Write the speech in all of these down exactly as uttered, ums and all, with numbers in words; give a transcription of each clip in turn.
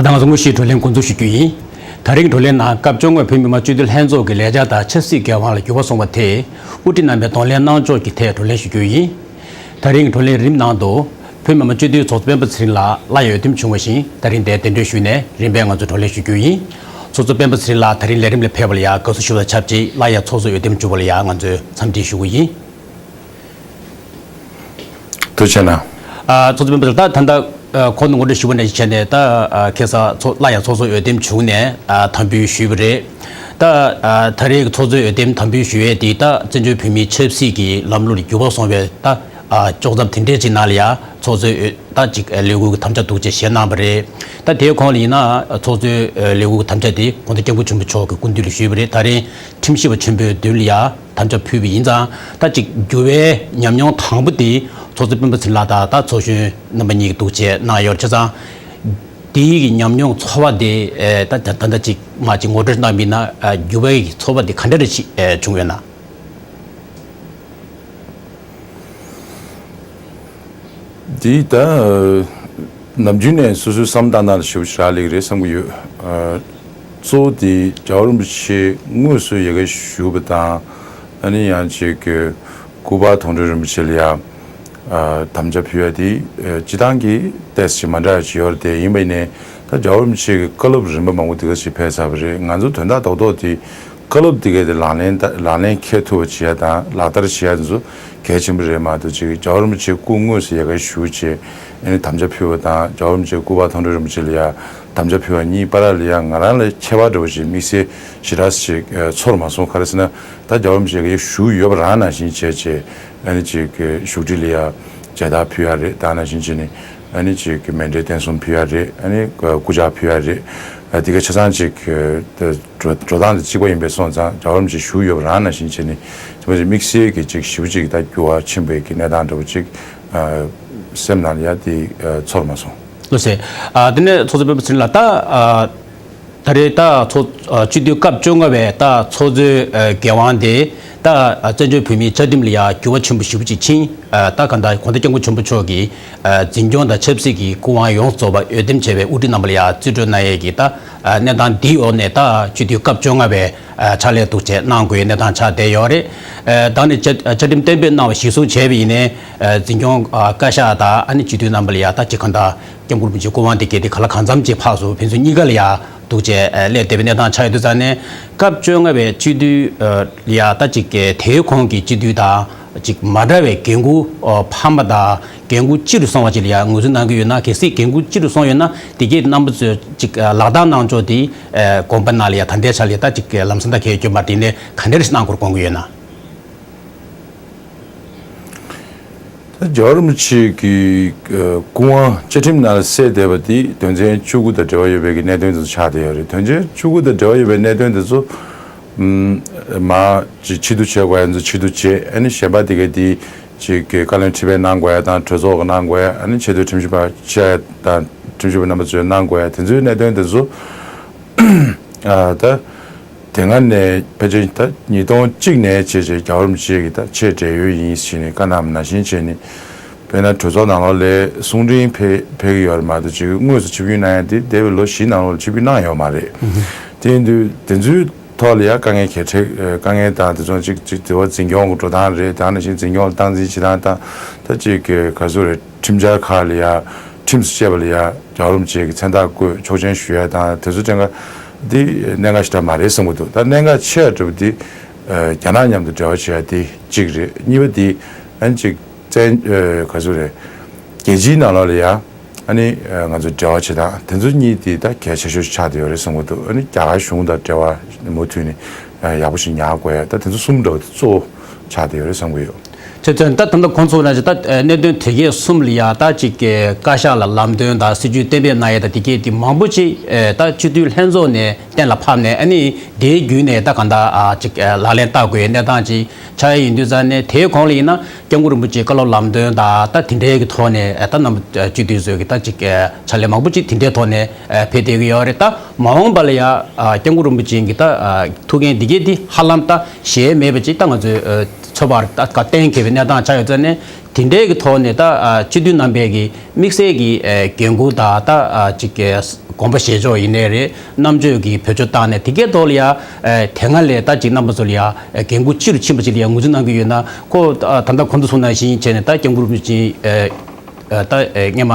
ད་ང་ཚོ་དངོས་གཞིའི་བགྲོ་གླེང་འགོ་འཛུགས་ཞུ་རྒྱུ་ཡིན། ད་རིང་བགྲོ་གླེང་ནང་སྐབས་བཅོ་ལྔ་བོད་མི་མང་སྤྱི་འཐུས་ལྷན་ཚོགས་ཀྱི་ལས་འཆར་དང་ཆབ་སྲིད་འགན་དབང་ལ་འགྱུར་བ་སོང་བ་དེ་དབུ་ཁྲིད་རྣམ་པས་གདོང་ལེན་གནང་ཕྱོགས་ཀྱི་ཐད་བགྲོ་གླེང་ཞུ་རྒྱུ་ཡིན། ད་རིང་བགྲོ་གླེང་རིམ་ནང་དུ་བོད་མི་མང་སྤྱི་འཐུས་ཚོགས་གཙོ་སྤེན་པ་ཚེ་རིང་ལགས་སླར་ཡང་འོས་འདེམས་བྱུང་བ་བཞིན་ད་རིང་འདིར་གདན་འདྲེན་ཞུས་ནས་རིམ་པས་ང་ཚོ་བགྲོ་གླེང་ཞུ་རྒྱུ་ཡིན། ཚོགས་གཙོ་སྤེན་པ་ཚེ་རིང་ལགས་ད་རིང་ལས་རིམ་ལ་ཕེབས་པ་ལ་ཡང་དགའ་བསུ་ཞུ་བ་དང་ཆབས་ཅིག་སླར་ཡང་ཚོགས་གཙོ་འོས་འདེམས་བྱུང་བ་ལ་ཡང་ང་ཚོས་འཚམས་འདྲི་ཞུ་གི་ཡིན། ཐུགས་རྗེ་གནང་། ཨ་ཚོགས་གཙོ་སྤེན་པ་ཚེ་རིང་ལགས་ད་ད་ལྟ་ཨ་གོང་དུ་ངོ་སྤྲོད་ཞུས་པ་ནང་བཞིན་བྱས་ནས་ད་ཨ་ཁ་སང་ཚོགས་སླར་ཡང་ཚོགས་གཙོ་འོས་འདེམས་བྱུང་ནས་ཨ་དམ་འབུལ་ཞུས་པ་རེད། ད་ཨ་ད་རེས་ཀྱི་ཚོགས་གཙོའི་འོས་འདེམས་དམ་འབུལ་ཞུ་ཡས་དེ་ད་བཙན་བྱོལ་བོད་མིའི་ཆབ་སྲིད་ཀྱི་ལམ་ལུགས་ལ་འགྱུར་བ་སོང་བའི་ད་ཨ་ལྕོགས་ཚོམ་དེ་འདྲས་ཅིག་ནང་ལ་ཡང་ཚོགས་གཙོའི་འོས་ད་ཅིག་ལས་འགུལ་གྱི་དམ་བཅའ་འདུག་ཅེས་བཞེས་གནང་བ་རེད། ད་དེའི་གོང་ལ་ཡིན་ན་ཚོགས་གཙོའི་ལས་འགུལ་གྱི་དམ་བཅའ་དེ་གོང་ས་སྐྱབས་མགོན་ཆེན་པོ་མཆོག་གིས་སྐུ་མདུན་ལ་ཞུས་པ་རེད། ད་རིང་ཁྲིམས་ཞིབ་པ་ཆེན་པོའི་མདུན་ལ་ཡང་དམ་བཅའ་ཕུལ་བ་ཡིན་ཙང་ད་ཅིག་འགྱུར་བའི་ཉམས་མྱོང་དང་པོ་དེ་ཚོགས་གཙོ་སྤེན་པ་ཚེ་རིང་ལགས་དང་ད་ཚོགས་གཞོན་རྣམ་པ་གཉིས་ཀྱིས་འདུག་ཅེས་གནང་ཡོད་རེད། བྱས་ཙང་དེའི་གི་ཉམས་མྱོང་ཚོར་བ་དེ་ད་ད་ད་ཅིག་མ་ཅིག་ངོ་སྤྲོད་གནང་བ་ཡིན་ན་འགྱུར་བའི་གི་ཚོར་བ་དེ་ག་འདྲ་རེ་ཞིག་བྱུང་ཡོད་ན། འདི་ད་ནམ་རྒྱུན་ནས་སོ་སོའི་བསམ་བཏང་སྟངས་ལ་ཞེ་པོ་ཞེ་དྲག་སླེབས་ཀྱི་རེད་བསམ་གྱི་ཡོད། ཨ་གཙོ་བོ་དེ་རྒྱལ་བ་རིན་པོ་ཆེ་དངོས་སུ་ཡ་གི་བཞུགས་པ་དང་། ཨ་ནི་ཡང་ཅིག་གི་སྐུ་པར་མཐོང་གྲོལ་རིན་པོ་ཆེ་ལ་ཡ་ཨ་དམ་བཅའ་ཕུལ་ཡ་དེ་ཨ་སྤྱི་བཏང་གི་ཏོག་ཙམ་མ་འདྲ་བ་ཅིག་ཡོད་རེད་དེ། ཡིན་པ་ཡིན་ནའི་ད་རྒྱལ་བ་རིན་པོ་ཆེ་གི་བཀའ་སློབ་རིམ་པ་མང་པོ་དེ་ག་ཞིག་ཕེབས་ཚར་བ་རེད། ང་ཚོ་དོན་དག་རྡོག་རྡོག་དེ། བཀའ་སློབ་དེ་གའི་དེ་ལག་ལེན་ལག་ལེན་འཁེལ་ཐུབ་པ་བྱེད་ཡ་དང་ལག་བསྟར་བྱེད་ཡ་དེ་ཚོ་གལ་ཆེན་པོ་རེད་མ་གཏོགས། ཅིག་རྒྱལ་བ་རིན་པོ་ཆེ་སྐུ་དངོས་སུ་ཡ་གི་བཞུགས་བྱས་ཨ་ནི་དམ་བཅའ་ཕུལ་བ་དང་། རྒྱལ་བ་རིན་པོ་ཆེ་སྐུ་པར་མཐོང་གྲོལ་རིན་པོ་ཆེ་ལ་ཡ་དམ་བཅའ་ཕུལ་བ་གཉིས་བར་ལ་ཡ་ང་རང་ལ་ཁྱད་པར་འདྲ་བོ་ཞིག་དམིགས་བསལ་ཞེ་དྲག་ཞིག་ཨ་ཚོར་མ་སོང་། ག་རེ་ཟེར་ན་ད་རྒྱལ་བ་རིན་པོ་ཆེ་གི་བཞུགས་ཡོད་པ་རང་ནང་བཞིན་བྱས་བྱས་ཨ་ནི་ཅིག་བཞུགས་ཁྲི་ལ་ཡ་མཇལ་དར་ཕུལ་ཡ་རེད། ད་ནང་བཞིན་བྱས་ནས་ཨ་ནི་ཅིག་མཎྜལ་རྟེན་གསུམ་ཕུལ་ཡ་རེད། ཨ་ནི་སྐུ་ཕྱག་ཕུལ་ཡ་རེད། ཨ་དེ་ག་ཆ་ཚང་ཅིག་ཨ་འགྲོ་འགྲོ་སྟངས་དེ་གཅིག་པ་ཡིན་པས་སོང་ཙང་རྒྱལ་བ་རིན་པོ་ཆེ་བཞུགས་ཡོད་པ་རང་ནང་བཞིན་བྱས་ནས་དེ་མ་ཟད་དམིགས་བསལ་གྱི་ཅིག་ཞེ་པོ་ཅིག་ད་འགྱུར་བ་ཕྱིན་པའི་གི་གནས་སྟངས་འདྲ་བོ་ཅིག་ཨ་སེམས་ནང་ལ་ཡ་དེ་ཨ་ཚོར་མ་སོང་། ལགས་སོ། ཨ་དེ་ནས་ཚོགས་གཙོ་སྤེན་པ་ཚེ་རིང་ལགས་ད་ཨ་ད་རེས་ད་ཚོགས་ཨ་སྤྱི་འཐུས་སྐབས་བཅོ་ལྔ་པའི་ད་ཚོགས་གཙོའི་ཨ་འགན་དབང་དེ་ད་ཨ་བཙན་བྱོལ་བོད་མིའི་བཅའ་ཁྲིམས་ལ་ཡ་འགྱུར་བ་ཆེན་པོ་ཞེ་པོ་ཅིག་ཕྱིན། ཨ་ད་གང་ལྟར་གོང་ས་སྐྱབས་མགོན་ཆེན་པོ་མཆོག་གིས་ཨ་འཛིན་སྐྱོང་དང་ཆབ་སྲིད་ཀྱི་སྐུ་དབང་ཡོངས་རྫོགས་པ་འོས་འདེམས་བྱས་པའི་དབུ་ཁྲིད་རྣམ་པ་ལ་ཡ་རྩིས་སྤྲོད་གནང་ཡས་ཀྱི་ད་ཨ་གནས་སྟངས་འདིའི་འོག་ནས་ད་སྤྱི་འཐུས་སྐབས་བཅོ་ལྔ་པའི་ཨ་ཕྱག་ལས་འདུག་བྱས་གནང་དགོས་ཡའི་གནས་སྟངས་ཆགས་བསྡད་ཡོད་རེད། ཨ་ད་ནི་བཅའ་བཅའ་ཁྲིམས་གཏན་འབེབས་གནང་བ་གཞིར་བཟུང་བྱས་པ་ཡིན་ནའི་ཨ་འཛིན་སྐྱོང་ཨ་བཀའ་ཤག་དང་ཨ་ནི་སྤྱི་འཐུས་རྣམ་པ་ལ་ཡ་ད་ཅིག་གང་ལྟར་སྐྱབས་མགོན་རིན་པོ་ཆེའི་སྐུ་དབང་དེ་གལ་ཏེ་གང་ལ་གང་འཚམ་ཅིག་ཕོག་སོང་། ཕན་ཚུན་གཉིས་ཀ་ལ་ཡ་འདུག་བྱས་ཨ་སླེབས་བསྡད་པའི་གནས་སྟངས་ཆགས་ཡོད་དུས་ཙང་ནས་སྐབས་བཅོ་ལྔ་པའི་སྤྱི་འཐུས་ཨ་ལ་ཡ་ད་ཅིག་གི་དེའི་གོང་གི་སྤྱི་འཐུས་དང་ཅིག་མ་འདྲ་བའི་འགན་འཁུར་ཨ་འཕར་མ་དང་འགན་འཁུར་ལྕི་རུ་སོང་བ་ཅིག་ལ་ཡ་ངོས་འཛིན་གནང་གི་ཡོད་ན། གལ་སྲིད་འགན་འཁུར་ལྕི་རུ་སོང་ཡོད་ན་དེ་གས་རྣམ་པ་ཚོས་ཅིག་ཨ་ལག་བསྟར་གནང་ཕྱོགས་དེ་ཨ་དགོངས་པ་ནང་ལ་ཡ་ད་ལྟའི་ཆ་ལ་ཡ་ད་ཅིག་གི་ལམ་སང་ད་གལ་ཡོད་རྒྱུ་མ་རེད། དེ་ནས་ག་འདྲ་རེ་གནང་དགོས་དགོངས་ཀྱི་ཡོད་ན། ད་རྒྱལ་བ་རིན་པོ་ཆེ་གི་ཨ་སྐུ་དབང་བཅའ་ཁྲིམས་ནང་ལ་གསལ་བསྡད་པ་དེ་དོན་ཚན་བཅུ་དགུ་དང་འབྲེལ་བ་ཡོད་པའི་གི་གནད་དོན་དེ་ཚོ་ཆགས་བསྡད་ཡོད་རེད། དོན་ཚན་བཅུ་དགུ་དང་འབྲེལ་བ་ཡོད་པའི་གནད་དོན་དེ་ཚོ་ཨམ་མ་ཅིག་ཕྱིར་བསྡུ་བྱེད་དགོས་ཡ་ཚོ་ཕྱིར་བསྡུ་བྱེད། ཨ་ནི་གཞན་པ་དེ་ག་དེ་ཅིག་གི་བཀའ་བློན་ཁྲི་པས་གནང་དགོས་ཡ་དང་གྲོས་ཚོགས་ཀྱིས་གནང་དགོས་ཡ། ཨ་ནི་ཆེས་མཐོའི་ཁྲིམས་ཞིབ་པ་ཆེ་ཡ་དང་ཁྲིམས་ཞིབ་པ་རྣམ་པ་ཚོས་གནང་དགོས་ཡ་དེ་ཚོའི་གནད་དོན་དེ་ཚོ་ཨ་ད། དེ་སྔ་ནས་ཕལ་ཆེར་ད་ཉིས་སྟོང་གཅིག་ནས་བྱས་བྱས་རྒྱལ་བ་རིན་པོ་ཆེ་གི་ད་ཆེས་བགྲེས་ཡོལ་ཡིན་ཟེར་ནས་བཀའ་གནང་བ་ནང་བཞིན་བྱས་ནས། དཔེར་ན་གྲོས་ཚོགས་ནང་ལོགས་ལ་གསུང་འཕྲིན་ཕེབས་ཕེབས་ཀྱི་ཡོད་རེད་མ་གཏོགས་ཅིག་དངོས་སུ་ཆིབས་བསྒྱུར་གནང་ཡ་དེ་འདས་པའི་ལོ་བཞི་ནང་ལོགས་ལ་ཆིབས་བསྒྱུར་གནང་ཡོད་མ་རེད། དེ་ཡིན་དུས་དེ་ཚོའི་ཐོག་ལ་ཡ་དཀའ་ངལ་གལ་ཆེ་དཀའ་ངལ་དང་དེ་ཚོ་ཅིག་ཅིག་དེ་བ་འཛིན་སྐྱོང་གི་འགྲོ་སྟངས་རེད། དེ་ནང་བཞིན་འཛིན་སྐྱོང་ལ་སྟངས་འཛིན་བྱེད་སྟངས་དང་ད་ཅིག་ག་ཚོད་རེད། ཁྲིམས་འཆར་ཁག་ལ་ཡ་ཁྲིམས་སུ་བཅད་པ་ལ་ཡ་རྒྱལ་བ་རིན་པོ་ཆེ་གི་མཚན་རྟགས་བཀོད་ཆོག་མཆན་ཞུ་ཡ་དང་དེ་ཚོ་ཅན་ག་འདི་གནད་འགག་ཞེ་དྲག་མ་རེད་བསམ་གྱི་འདུག་ད་གནད་འགག་ཆེ་བ་འདྲ་བོ་འདི་ཨ་རྒྱ་ནག་མཉམ་དུ་འབྲེལ་བ་བྱེད་ཡ་དེ་གཅིག་རེད། གཉིས་པ་འདི་ཨ་ནི་ཅིག་བཙན་ཨ་ག་ཚོད་རེད། རྒྱལ་སྤྱིའི་ནང་ལོགས་ལ་ཡ་ཨ་ནི་ཨ་ང་ཚོ་འབྲེལ་བ་བྱེད་སྟངས་དེ་ཚོ་གཉིས་འདི་ད་གལ་ཆེ་ཤོས་ཆགས་བསྡད་ཡོད་རེད་བསམ་གྱི་འདུག་ཨ་ནི་རྒྱ་གར་གཞུང་དང་འབྲེལ་བ་མུ་མཐུད་ནས་ཨ་ཡག་པོ་ཞིག་ཉར་དགོས་ཡ་ད་དེ་ཚོ་གསུམ་འདྲ་བོ་དེ་གཙོ་བོ་ཆགས་བསྡད་ཡོད་རེད་བསམ་གྱི་ཡོད། བྱས་ཙང་ད་ད་ལྟ་ཁོང་ཚོ་ནང་བཞིན་ད་གནད་དོན་དེ་གའི་གསུམ་ལ་ཡ་ད་ཅིག་གི་བཀའ་ཤག་ལ་ལམ་སྟོན་དང་སྲིད་བྱུས་གཏན་འབེབས་གནང་ཡས་དང་དེ་གའི་དེ་མང་པོ་ཅིག་ད་སྤྱི་འཐུས་ལྷན་ཚོགས་ནས་གཏན་ལ་ཕབ་ནས་ཨ་ནི་དེའི་བརྒྱུད་ནས་ད་གང་ལྟར་ཅིག་ལག་ལེན་བསྟར་དགོས་ཡའི་གནས་སྟངས་ཅིག་ཆགས་ཡས་ཡིན་དུས་ཙང་ནས་དེའི་གོང་ལ་ཡིན་ན་སྐྱབས་མགོན་རིན་པོ་ཆེའི་བཀའ་སློབ་ལམ་སྟོན་དང་ད་དེ་འདྲའི་གི་ཐོག་ནས་ད་རྣམ་པ་སྤྱི་འཐུས་ཚོས་གི་ད་ཅིག་ཕྱག་ལས་མང་པོ་ཅིག་དེ་འདྲའི་ཐོག་ནས་ཕེབས་བསྡད་ཀྱི་ཡོད་རེད། ད་མ་འོངས་པ་ལ་ཡ་སྐྱབས་མགོན་རིན་པོ་ཆེ་གི་ད་ཐུགས་འགན་འདི་གའི་དེ་ཧ་ལམ་ད་གཞལ་མེད་པ་ཅིག་ད་ང་ཚོས་ཚོད་དཔག་ད་གཏན་འཁེལ་བའི་གནས་སྟངས་ཆགས་ཡོད་ཙང་ནས་དེ་འདྲའི་གི་ཐོག་ནས་ད་སྤྱི་འཐུས་རྣམ་པས་གི་དམིགས་བསལ་གྱི་འགན་འཁུར་དང་ད་ཅིག་ དགོངས་པ་བཞེས་ཕྱོགས་ཡིན་ནའི་རེད། རྣམ་དཔྱོད་ཀྱི་བེད་སྤྱོད་བཏང་ནས་དེ་གའི་ཐོག་ལ་ཡ་ཨ་དེ་སྔ་ལས་ད་ཅིག་རྣམ་པ་ཚོ་ལ་ཡ་ཨ་འགན་ཁུར་ཆེ་རུ་ཕྱིན་པ་ཅིག་ལ་ཡ་ངོས་འཛིན་གནང་གི་ཡོད་ན། ཁོ་ད་ད་ལྟ་གོང་དུ་གསུངས་ནང་བཞིན་བྱས་ནས་ད་སྐྱབས་མགོན་རིན་པོ་ཆེ་ཨ་ཨ་ད་ཨ་སྔས་མ་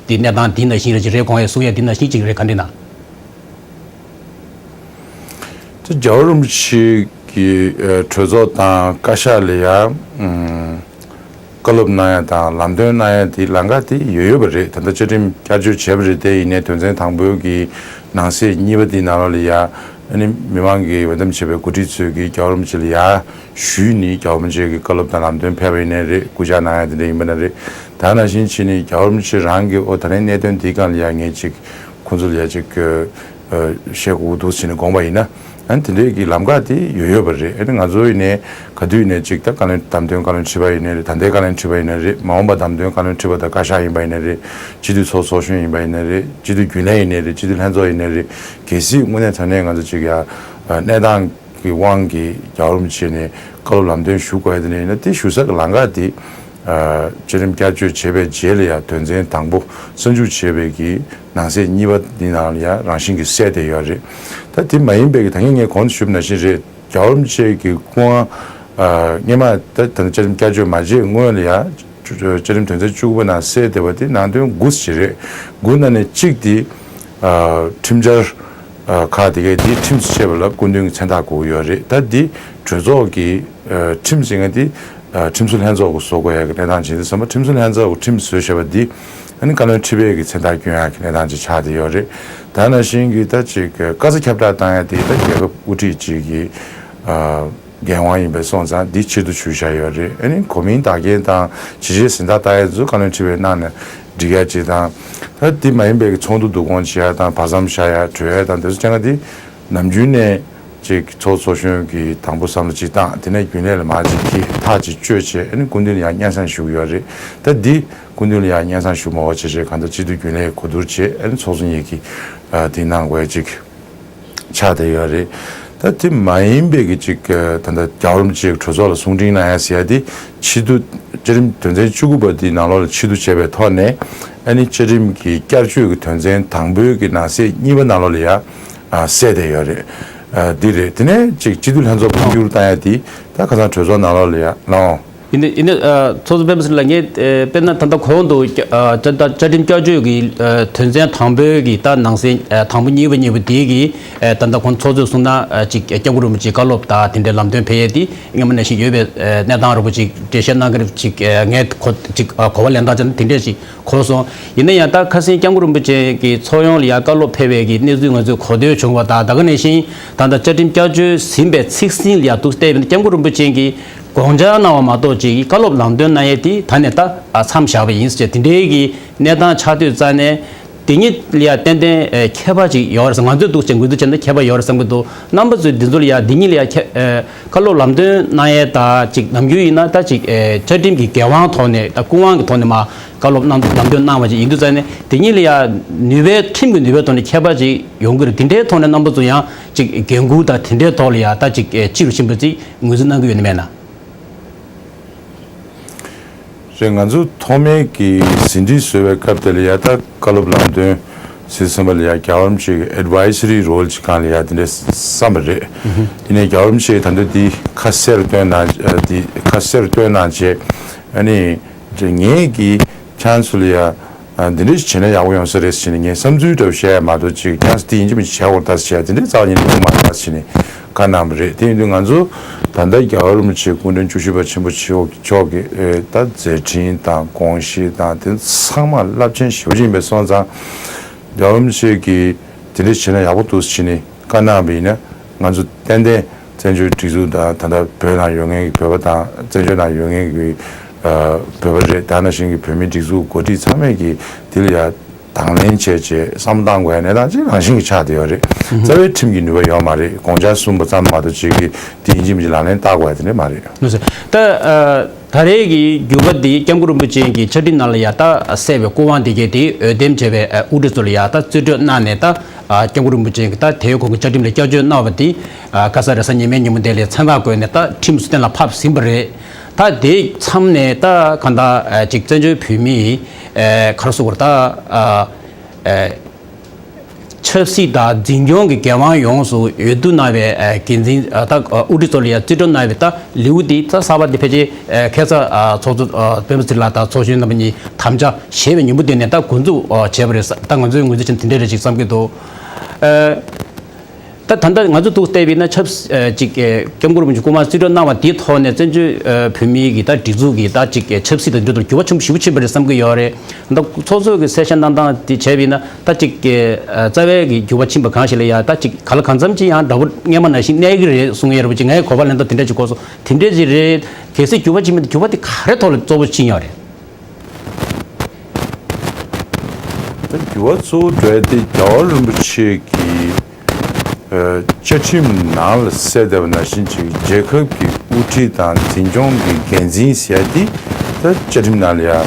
དེ་གནས་སྟངས་དེ་ནང་བཞིན་རེད་ཅིག་རེད། དགོངས་ཡ་གསུང་ཡ་དེ་ནང་བཞིན་ཅིག་རེད། ག་འདྲ་ན། དེ་རྒྱལ་བ་རིན་པོ་ཆེ་གི་ཨ་གྲོས་ཚོགས་དང་བཀའ་ཤག་ལ་ཡ་ཨམ་བཀའ་སློབ་གནང་ཡ་དང་ལམ་སྟོན་གནང་ཡ་དེ་ལམ་ཁ་དེ་ཡོད་ཡོད་པ་རེད། ད་ལྟ་བཅའ་ཁྲིམས་བསྐྱར་བཅོས་བྱས་པ་རེད། དེ་ཡིན་ནའི་དོན་ཚན་དང་པོའི་གི་ནང་གསེས་གཉིས་པ་དེའི་ནང་ལོགས་ལ་ཡ་ཨ་ནི་མི་མང་གི་འོས་འདེམས་བྱས་པའི་འགོ་ཁྲིད་ཚོས་ཀྱིས་རྒྱལ་བ་རིན་པོ་ཆེ་ལ་ཡ་ཞུས་ནས་རྒྱལ་བ་རིན་པོ་ཆེ་གི་བཀའ་སློབ་དང་ལམ་སྟོན་ཕེབས་པ་ཡིན་ནའི་རེད། སྐུ་ཕྱག་གནང་ཡ་དེ་འདྲ་ཡིན་པ་ན་རེད། ད་ནང་བཞིན་བྱས་ནས་རྒྱལ་བ་རིན་པོ་ཆེ་རང་གི་ཨོ་ད་རེས་གནད་དོན་དེའི་སྒང་ལ་ཡ་ངས་ཅིག་ཁོང་ཚོ་ལ་ཡ་ཅིག་ཨ་བཤད་དགོས་འདུག་ཟེར་ནས་དགོངས་པ་ཡིན་ན། ཨ་ནི་དེ་འདྲའི་གི་ལམ་ཁ་དེ་ཡོད་ཡོད་པ་རེད། ཨ་ནི་ང་ཚོ་ཡིན་ནའི་ག་དུས་ཡིན་ནའི་ཅིག་ད་བཀའ་བློན་བདམས་ཐོན་བཀའ་བློན་ཁྲི་པ་ཡིན་ནའི་རེད། ད་ལྟའི་བཀའ་བློན་ཁྲི་པ་ཡིན་ནའི་རེད། མ་འོངས་པ་བདམས་ཐོན་བཀའ་བློན་ཁྲི་པ་དང་བཀའ་ཤག་ཡིན་པ་ཡིན་ནའི་རེད། སྤྱི་འཐུས་ཚོགས་ཚོགས་གཞོན་ཡིན་པ་ཡིན་ནའི་རེད། སྤྱི་འཐུས་རྒྱུན་ལས་ཡིན་ནའི་རེད། སྤྱི་འཐུས་ལྷན་ཚོགས་ཡིན་ནའི་རེད། གལ་སྲིད་དངོས་གནས་དྲང་གནས་ང་ཚོ་ཅིག་ཡ་ཨ་གནས་སྟངས་ཀྱི་དབང་གིས་རྒྱལ་བ་རིན་པོ་ཆེ་ནས་བཀའ་སློབ་ལམ་སྟོན་ཞུ་དགོས་ཡ་དེ་འདྲ་ཡིན་ན། དེ་ཞུ་ས་གི་ལམ་ཁ་དེ་ཨ་བཅའ་ཁྲིམས་བསྐྱར་བཅོས་བྱས་པའི་རྗེས་ལ་ཡ་དོན་ཚན་དང་པོ་གསར་འཇུག་བྱས་པའི་གི་ནང་གསེས་གཉིས་པ་འདི་ནང་ལ་ཡང་རང་བཞིན་གྱིས་གསལ་བསྡད་ཡོད་རེད། ད་དེ་མ་ཡིན་པའི་གི་ད་གིན་ངས་གོང་དུ་ཞུས་པ་ནང་བཞིན་རེད། རྒྱལ་བ་རིན་པོ་ཆེ་གི་སྐུ་དབང་ཨ་སྔས་མ་ད་ད་ལྟ་བཅའ་ཁྲིམས་བསྐྱར་བཅོས་མ་བྱས་སྔོན་ལ་ཡང་བཅའ་ཁྲིམས་དོན་ཚན་བཅུ་དགུ་པ་ནང་གསལ་བསྡད་པ་དེ་ནང་དོན་དགུ་ཅིག་རེད། དགུ་ནང་ནས་གཅིག་དེ་ཨ་ཁྲིམས་འཆར་ཨ་ཁག་དེ་གའི་དེ་ཁྲིམས་སུ་ཆད་པ་ལ་སྐུ་མདུན་གྱི་མཚན་རྟགས་དགོས་ཀྱི་ཡོད་རེད། ད་དེ་གྲོས་ཚོགས་ཀྱི་ཨ་ཁྲིམས་ཟེར་མཁན་དེ་ཨ་ཁྲིམས་བཟོ་ལྷན་ཚོགས་ཀྱིས་བཟོ་དགོས་ཡ་གི་གནས་སྟངས་ཅིག་ཡིན་དུས་ཙམ་པ། ཁྲིམས་བཟོ་ལྷན་ཚོགས་ཀྱིས་ཁྲིམས་བཟོས་བཞག་པ་འདི་ཨ་ནི་བཀའ་བློན་ཁྲི་པའི་གི་མཚན་རྟགས་བསྐྱོན་ཡ་གི་གནས་སྟངས་ཅིག་ཆགས་བསྡད་ཡོད་རེད། ད་ནང་བཞིན་གྱི་ད་ཅིག་བཀའ་རྩི་ཁྱབ་བསྒྲགས་བཏང་ཡ་དེ་ད་རྒྱལ་ཁབ་དབུ་ཁྲིད་ཅིག་གི་ཨ་འགན་དབང་ཡིན་པས་སོང་ཙང་འདི་ཕྱིར་བསྡུ་ཞུས་བཞག་ཡོད་རེད། ཨ་ནི་གོ་མིང་བཏགས་མཁན་དང་ཇི་བཞིན་གཟེངས་རྟགས་བཏགས་ཡ་ཚོ་བཀའ་བློན་ཁྲི་པས་གནང་ནས་འགྲིག་ཡ་ཅིག་དང་། ད་འདི་མ་ཡིན་པའི་གི་ཚོགས་འདུ་བསྡུ་སྐྱོང་བྱེད་ཡ་དང་བར་མཚམས་བཞག་ཡ་གྲོལ་ཡ་དང་དེ་ཚོ་བྱས་ན་འདི་ནམ་རྒྱུན་ནས་ཅིག་ཚོགས་ཚོགས་གཞོན་གྱིས་དང་པོ་བསམ་བློ་ཅིག་བཏང་། དེ་ནས་རྒྱུན་ལས་ལ་མར་ཅིག་འཁྱེར། ཐག་ཅིག་གཅོད་བྱས། ཨ་ནི་སྐུ་མདུན་ལ་ཡང་སྙན་སེང་ཞུ་གི་ཡོད་རེད། ད་འདི་སྐུ་མདུན་ལ་ཡང་སྙན་སེང་ཞུ་མ་དགོས་བྱས་བྱས་གང་ལྟར་སྤྱི་འཐུས་རྒྱུན་ལས་གོ་བསྡུར་བྱས། ཨ་ནི་ཚོགས་གཙོ་གཉིས་ཀྱིས་ཨ་དེ་གནང་དགོས་ཅིག་ཆགས་བསྡད་ཡོད་རེད། ད་དེ་མ་ཡིན་པའི་གི་ཅིག་ད་ལྟ་རྒྱལ་བ་རིན་པོ་ཆེ་གྲོས་ཚོགས་ལ་གསུང་འཕྲིན་གནང་ཡ་ཟེར་ཡ་དེ་ཕྱི་དུ་བཅའ་ཁྲིམས་དོན་ཚན་བཅུ་དགུ་པ་དེའི་ནང་ལོགས་ལ་ཕྱི་དུ་བྱས་པའི་ཐོག་ནས་ཨ་ནི་བཅའ་ཁྲིམས་ཀྱི་བསྐྱར་བཅོས་ཀྱི་དོན་ཚན་དང་པོའི་གི་ནང་གསེས་གཉིས་པ་ནང་ལོགས་ལ་ཡ། ཨ་གསལ་བསྡད་ཡོད་རེད། ཨ་འདི་རེད། དེ་ནས་ཅིག་སྤྱི་འཐུས་ལྷན་ཚོགས་འཕོ་འགྱུར་བཏང་ཡ་དེ་ད་ཁ་སང་གྲོས་ཚོགས་ནང་ལོགས་ལ་ཡ་ལའོ། ཡིན་ནའི་ཡིན་ནའི་ཨ་ཚོགས་གཙོ་སྤེན་པ་ཚེ་རིང་ལགས། ངས་ཨ་དཔེར་ན་ད་ལྟ་གོང་དུ་ཨ་ད་ལྟ་བཅའ་ཁྲིམས་བསྐྱར་བཅོས་ཀྱི་ཨ་དོན་ཚན་དང་པོའི་གི་ད་ནང་གསེས་ཨ་དང་པོ་གཉིས་པ་གཉིས་པ་དེའི་གི་ཨ་ད་ལྟ་གོང་ཚོགས་གཙོས་གསུངས་ན་ཨ་ཅིག་སྐྱབས་མགོན་རིན་པོ་ཆེའི་བཀའ་སློབ་དང་དེ་འདྲའི་ལམ་སྟོན་ཕེབས་ཡས་དེ་སྔ་མ་ནང་བཞིན་ཡོད་པའི་ཨ་གནས་སྟངས་རེད་པོ་ཅིག་འགྲེལ་བཤད་གནང་གི་རེད་པོ་ཅིག་ཨ་ངས་གོ་ཅིག་ཨ་གོ་བ་ལེན་སྟངས་བྱས་ན་དེ་འདྲས་ཅིག་གོ་སོང་། ཡིན་ན་ཡང་ད་ཁ་སང་སྐྱབས་མགོན་རིན་པོ་ཆེ་གིས་ཚོགས་ཡོངས་ལ་ཡང་བཀའ་སློབ་ཕེབས་པའི་གི་གནས་ཚུལ་ང་ཚོས་གོ་ཐོས་བྱུང་བ་དང་། ད་ག་ནང་བཞིན་ད་ལྟ་བཅའ་ཁྲིམས་བསྐྱར་བཅོས་ཟིན་པའི་ཚིག་ཟིན་ལ་ཡང་འདུག་བལྟས་པ་ཡིན་ན་སྐྱབས་མགོན་རིན་པོ་ཆེ་གིས་དགོངས་འཆར་གནང་བ་མ་གཏོགས་ཅིག་བཀའ་སློབ་ལམ་སྟོན་གནང་ཡས་དེ་ད་ནས་ད་ཨ་མཚམས་བཞག་པ་ཡིན་ཟེར་དེ་འདྲའི་གི་གནས་སྟངས་ཆགས་དུས་ཙང་ནས་དེ་གཉིས་ལ་ཡང་ཏན་ཏན་ཨ་ཁྱད་པར་ཅིག་ཡོད་རེད་བསམ། ང་ཚོས་འདུག་ཅེས་ངོས་འཛིན་བྱས་ན་ཁྱད་པར་ཡོད་རེད་བསམ་གི་འདུག་རྣམ་པ་ཚོས་འདི་ཚོ་ལ་ཡང་འདི་གཉིས་ལ་ཡང་ཁྱད་ཨ་བཀའ་སློབ་ལམ་སྟོན་གནང་ཡས་ད་ཅིག་ནམ་རྒྱུན་ཡིན་ན་ད་ཅིག་ཨ་བཅའ་ཁྲིམས་ཀྱི་འགན་དབང་ཐོག་ནས་ད་སྐུ་དབང་གི་ཐོག་ནས་མར་བཀའ་སློབ་གནང་ལམ་སྟོན་གནང་བ་ཅིག་ཡིན་དུས་ཙང་ནས་དེ་གཉིས་ལ་ཡང་ནུས་པའི་ཁྲིམས་ཀྱི་ནུས་པའི་ཐོག་ནས་ཁྱད་པར་ཅིག་ཡོང་གི་རེད། དེ་འདྲའི་ཐོག་ནས་རྣམ་པ་ཚོ་ཡང་ཅིག་འགན་འཁུར་དང་དེ་འདྲའི་ཐོག་ལ་ཡང་ད་ཅིག་ཨེ་ཕྱི་རུ་ཕྱིན་པ་ཅིག་ངོས་འཛིན་གནང་གི་ཡོད་ནི་མེད་ན། རེད། ང་ཚོ་ཐོག་མའི་གི་ཟིན་བྲིས་བཟོ་བའི་སྐབས་དེ་ལ་ཡང་ད་བཀའ་སློབ་ལམ་སྟོན་ཟེར་བསམ་པ་ལ་ཡང་རྒྱལ་བ་རིན་པོ་ཆེ་གི་ཨེཌ་ཝའི་ཛི་རི་རོལ་ཅིག་སྒང་ལ་ཡང་དེ་འདྲ་བསམ་པ་རེད། ཡིན་ནའི་རྒྱལ་བ་རིན་པོ་ཆེ་ད་དུང་འདི་ཁ་གསལ་རུ་བཏོན་གནང་། ཨ་འདི་ཁ་གསལ་རུ་བཏོན་གནང་བྱས། ཨ་ནི་ངས་གི་ཁྱེད་ཚོ་ལ་ཡ་ཨ་འདི་འདྲ་ཞིག་བྱས་ན་ཡག་པོ་ཡོང་ས་རེད་ཟེར་ནས་ངས་བསམ་ཚུལ་འདྲ་པོ་བཤད་ཡ་མ་གཏོགས་ཅིག་ཁྱེད་ཚོ་འདི་ཡིན་གཅིག་མིན་གཅིག་བྱེད་དགོས་ད་ཟེར་ཡ་དེ་འདྲ་རྩ་བ་ཉིད་ནས་ཡོད་མ་རེད་ཟེར་ནས་བཀའ་གནང་བ་རེད། དེ་ཡིན་དུས་ང་ཚོ་ད་ལྟ་རྒྱལ་བ་རིན་པོ་ཆེ་སྐུ་ཕྲེང་བཅུ་བཞི་པ་ཆེན་པོ་མཆོག་གི་ཨེ་ད་མཛད་འཕྲིན་དང་དགོངས་གཞི་དང་དེ་ཚང་མ་རླབས་ཆེན་ཞེ་པོ་ཅིག་ཡིན་པས་སོང་ཙང་། རྒྱལ་བ་རིན་པོ་ཆེ་གིས་དེ་འདྲ་བྱས་ན་ཡག་པོ་འདུག་ཟེར་ནས་བཀའ་གནང་བ་ཡིན་ན། ང་ཚོ་ཏན་ཏན་བཙན་བྱོལ་སྒྲིག་འཛུགས་དང་ད་ལྟ་བོད་ནང་ཡོད་མཁན་གྱི་བོད་པ་དང་བཙན་བྱོལ་ནང་ཡོད་མཁན་གྱི་ཨ་བོད་པ་རེད། ད་ནང་བཞིན་གྱི་བོད་མིའི་སྒྲིག་འཛུགས་འགོ་ཁྲིད་ཚང་མས་ཀྱིས་དེ་ལ་ཡ་དང་ལེན་བྱས་བྱས་བསམ་བློ་གཏང་དགོས་ཡ་གནས་སྟངས་ཅིག་རང་བཞིན་གྱིས་ཆགས་བསྡད་ཡོད་རེད། རྩ་བའི་ཁྲིམས་ཀྱི་ནུས་པ་ཡོད་མ་རེད། དགོངས་འཆར་གསུངས་པ་ཙམ་མ་གཏོགས་ཅིག་གིས་དེ་ཡིན་གཅིག་མིན་གཅིག་ལག་ལེན་བསྟར་དགོས་ཡ་དེ་འདྲ་མ་རེད། ལགས་སོ། ད་ཨ། ད་རེས་ཀྱི་འགྱུར་བ་འདི་སྐྱབས་མགོན་རིན་པོ་ཆེ་གི་བཅའ་ཁྲིམས་ནང་ལ་ཡ་ད་གསལ་བའི་སྐུ་དབང་དེ་གའི་དེ་འོས་འདེམས་བྱས་པའི་ཨ་དབུ་ཁྲིད་ཚོ་ལ་ཡ་ད་རྩིས་སྤྲོད་གནང་ནས། ད་ཨ་སྐྱབས་མགོན་རིན་པོ་ཆེ་གི་ད་དེའི་གོང་གི་བཅའ་ཁྲིམས་ལ་བསྐྱར་བཅོས་གནང་བ་དེ་ཨ་ཁ་སང་རེས་གཟའ་ཉི་མའི་ཉིན་མོ་དེ་ལ་མཚན་རྟགས་བཀོད་ནས་ད་ཁྲིམས་སུ་གཏན་ལ་ཕབ་ཟིན་པ་རེད། ད་དེ་མཚམས་ནས་ད་གང་ལྟར་ཨ་ཅིག་བཙན་བྱོལ་བོད་མིའི་ཨ་ག་རེ་ཟེར་དགོས་རེད། ད་ཨ་ཨ། ཆབ་སྲིད་དང་འཛིན་སྐྱོང་གི་འགན་དབང་ཡོངས་སུ་འོས་བསྡུ་གནང་བའི་ཨ་འགན་འཛིན་ཨ་ད་ཨ་དབུ་ཁྲིད་ཚོ་ལ་ཡང་རྩིས་སྤྲོད་གནང་བའི་ད་ལེའུ་འདི་ད་གསར་པ་འདི་ཕལ་ཆེར་ཨ་ཁ་སང་ཨ་ཚོགས་གཙོ་ཨ་སྤེན་པ་ཚེ་རིང་ལགས་དང་ཚོགས་གཞོན་རྣམ་པ་གཉིས་དམ་བཅའ་བཞེས་པའི་ཉིན་མོ་དེ་ནས་ད་འགོ་འཛུགས་ཨ་བྱས་པ་རེད། ད་ང་ཚོའི་ངོས་འཛིན་བྱས་ན་དེ་འདྲ་རེད་ཅིག་བསམ་གྱི་འདུག་ཨ། ད་ད་ལྟ་ང་ཚོ་ཐུགས་བལྟས་པ་ཡིན་ན་ཆབ་ཨ་ཅིག་ཨ་སྐྱབས་མགོན་རིན་པོ་ཆེ་སྐུ་མར་རྩིས་སྤྲོད་གནང་བ་དེའི་ཐོག་ནས་བཙན་བྱོལ་ཨ་བོད་མིའི་གི་ད་སྒྲིག་འཛུགས་ཀྱི་ད་ཅིག་ཨ་ཆབ་སྲིད་དང་འབྲེལ་ཏེ་འགྱུར་བ་ཆེན་པོ་ཞེ་པོ་ཕྱིན་པ་རེད་བསམ་གྱི་ཡོད་རེད། ད་ཚོགས་གཙོ་གི་གསལ་བཤད་གནང་སྟངས་དེ་བྱས་པ་ཡིན་ན་ད་ཅིག་ཨ་རྩ་བའི་གི་འགྱུར་བ་ཕྱིན་པ་གང་ཞིག་ལ་ཡ་ད་ཅིག་ག་ལ་གང་འཚམ་ཅིག་ཡང་འདྲ་པོ་སྔས་མ་ནང་བཞིན་གནས་ཀྱི་རེད་གསུང་ཡ་རེད་པ་ཅིག་ངའི་གོ་བ་ལེན་སྟངས་དེ་འདྲ་ཅིག་གོ་སོང་། དེ་འདྲ་ཅིག་རེད། གལ་སྲིད་འགྱུར་བ་ཕྱིན་པ་ཡིན་ན་འགྱུར་བ་དེ་ག་རེ་ཐོག་ལ་གཙོ་བོ་ཕྱིན་ཡོད་རེད། ད་འགྱུར་བ་གཙོ་བོ་འགྲོ་ཡ་དེ་རྒྱལ་བ་རིན་པོ་ཆེ་གི་ཨ་བཅའ་ཁྲིམས་ནང་ལ་གསལ་བསྡད་པ་ནང་བཞིན་ཅིག་རྒྱལ་ཁབ་ཀྱི་དབུ་ཁྲིད་དང་འཛིན་སྐྱོང་གི་འགན་འཛིན་ཟེར་ཡ་དེ་ད་བཅའ་ཁྲིམས་ནང་ལ་ཡ་ཨ་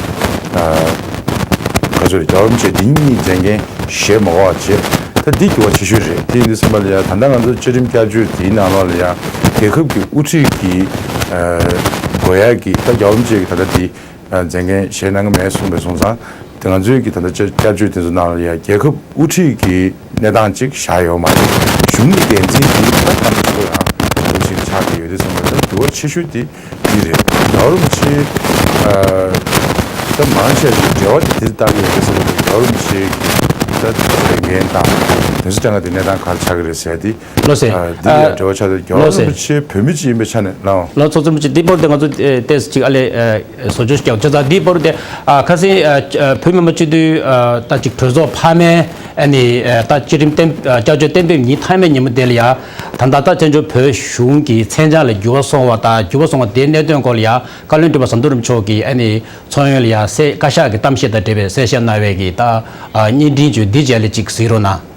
ག་ཚོད་རེད། རྒྱལ་བ་རིན་པོ་ཆེ་འདི་གཉིས་མཛད་འགན་བཞེས་མ་དགོས་པ་བྱས། ད་འདི་འགྱུར་བ་ཆེ་ཤོས་རེད། དེ་ཡིན་དུས་ཙམ་པ་ལ་ཡ་ད་ལྟ་ང་ཚོ་བཅའ་ཁྲིམས་བསྐྱར་བཅོས་འདིའི་ནང་ལོགས་ལ་ཡ་རྒྱལ་ཁབ་ཀྱི་དབུ་ཁྲིད་ཀྱི་ཨ་དགོས་ཡ་གི་ད་རྒྱལ་བ་རིན་པོ་ཆེ་གི་ད་ལྟ་འདི། ཨ་མཛད་འགན་བཞེས་གནང་གི་མེད་གསུངས་པའི་སོང་ཙང་། དེ་ང་ཚོའི་གི་ད་ལྟ་བསྐྱར་བཅོས་དེ་ཚོ་ནང་ལ་ཡང་རྒྱལ་ཁབ་དབུ་ཁྲིད་ཀྱི་གནས་སྟངས་ཅིག་བཞག་ཡོད་མ་རེད། གཞུང་གི་འགན་འཛིན་དེ་ད་ལྟ་ང་ཚོ་ཡང་འདུ་ཞིག་ཆགས་ཀྱི་ཡོད་དེ་ཚོ་ལ་ད་འགྱུར་བ་ཆེ་ཤོས་དེ་འདི་རེད། རྒྱལ་བ་རིན་པོ་ཆེ་ཨ་ད་མང་ཆེ་ཞིག་འབྲེལ་བ་དེ་དེ་ལྟ་གི་ཡོད་དེ་ཚོ་ལ་རྒྱལ་བ་རིན་པོ་ཆེ་གི་ད་ལས་འགན་དང་དེ་ཚོ་ལྟ་ན་དེ་གནས་སྟངས་ག་རེ་ཆགས་ཀྱི་རེད་ཟེར་ཡ་དེ། ལགས་སེ། ཨ་འདི་ལ་འབྲེལ་བ་ཆགས་ཏེ་རྒྱལ་བ་ལགས་སེ། རིན་པོ་ཆེ་བོད་མི་གཅིག་ཡིན་པའི་ཆ་ནས་ལའོ། ལགས་ཚོགས་གཙོ་རིན་པོ་ཆེ་འདི་བར་དུ་ང་ཚོ་ཨེ་ཏོག་ཙམ་ཅིག་ཨ་ལས་ཨེ་བཟོ་བཅོས་ཤིག་བྱས་ཙང་འདི་བར་དུ་ཨ་ཁ་སང་ཨ་བོད་མི་མང་སྤྱི་འཐུས་ཨ་ད་ཅིག་གྲོས་ཚོགས་འཕར་མའི་ཨ་ནི་ཨ་ད་བཅའ་ཁྲིམས་གཏན་བསྐྱར་བཅོས་གཏན་འབེབས་ཉིན་མཐའ་མའི་ཉིན་མོ་དེ་ལ་ཡ་ད་ལྟ་ད་བཙན་བྱོལ་བོད་གཞུང་གི་མཚན་བྱང་ལ་འགྱུར་བ་སོང་བ་དང་འགྱུར་བ་སོང་བ་དེའི་གནད་དོན་སྐོར་ལ་ཡ་བཀའ་བློན་ཁྲི་པ་ཟམ་གདོང་རིན་པོ་ཆེ་གིས་ཨ་ནི་ཚོགས་ཡོངས་ལ་ཡ་གསལ་བཀའ་ཤག་གི་གཏམ་བཤད་དང་འབྲེལ་བའི་གསལ་བཤད་གནང་བའི་གི་ད་ཨ་བརྙན་འཕྲིན་བརྗོད་འདི་བཅས་ལ་ཅིག་གཟིགས་རོགས་གནང་།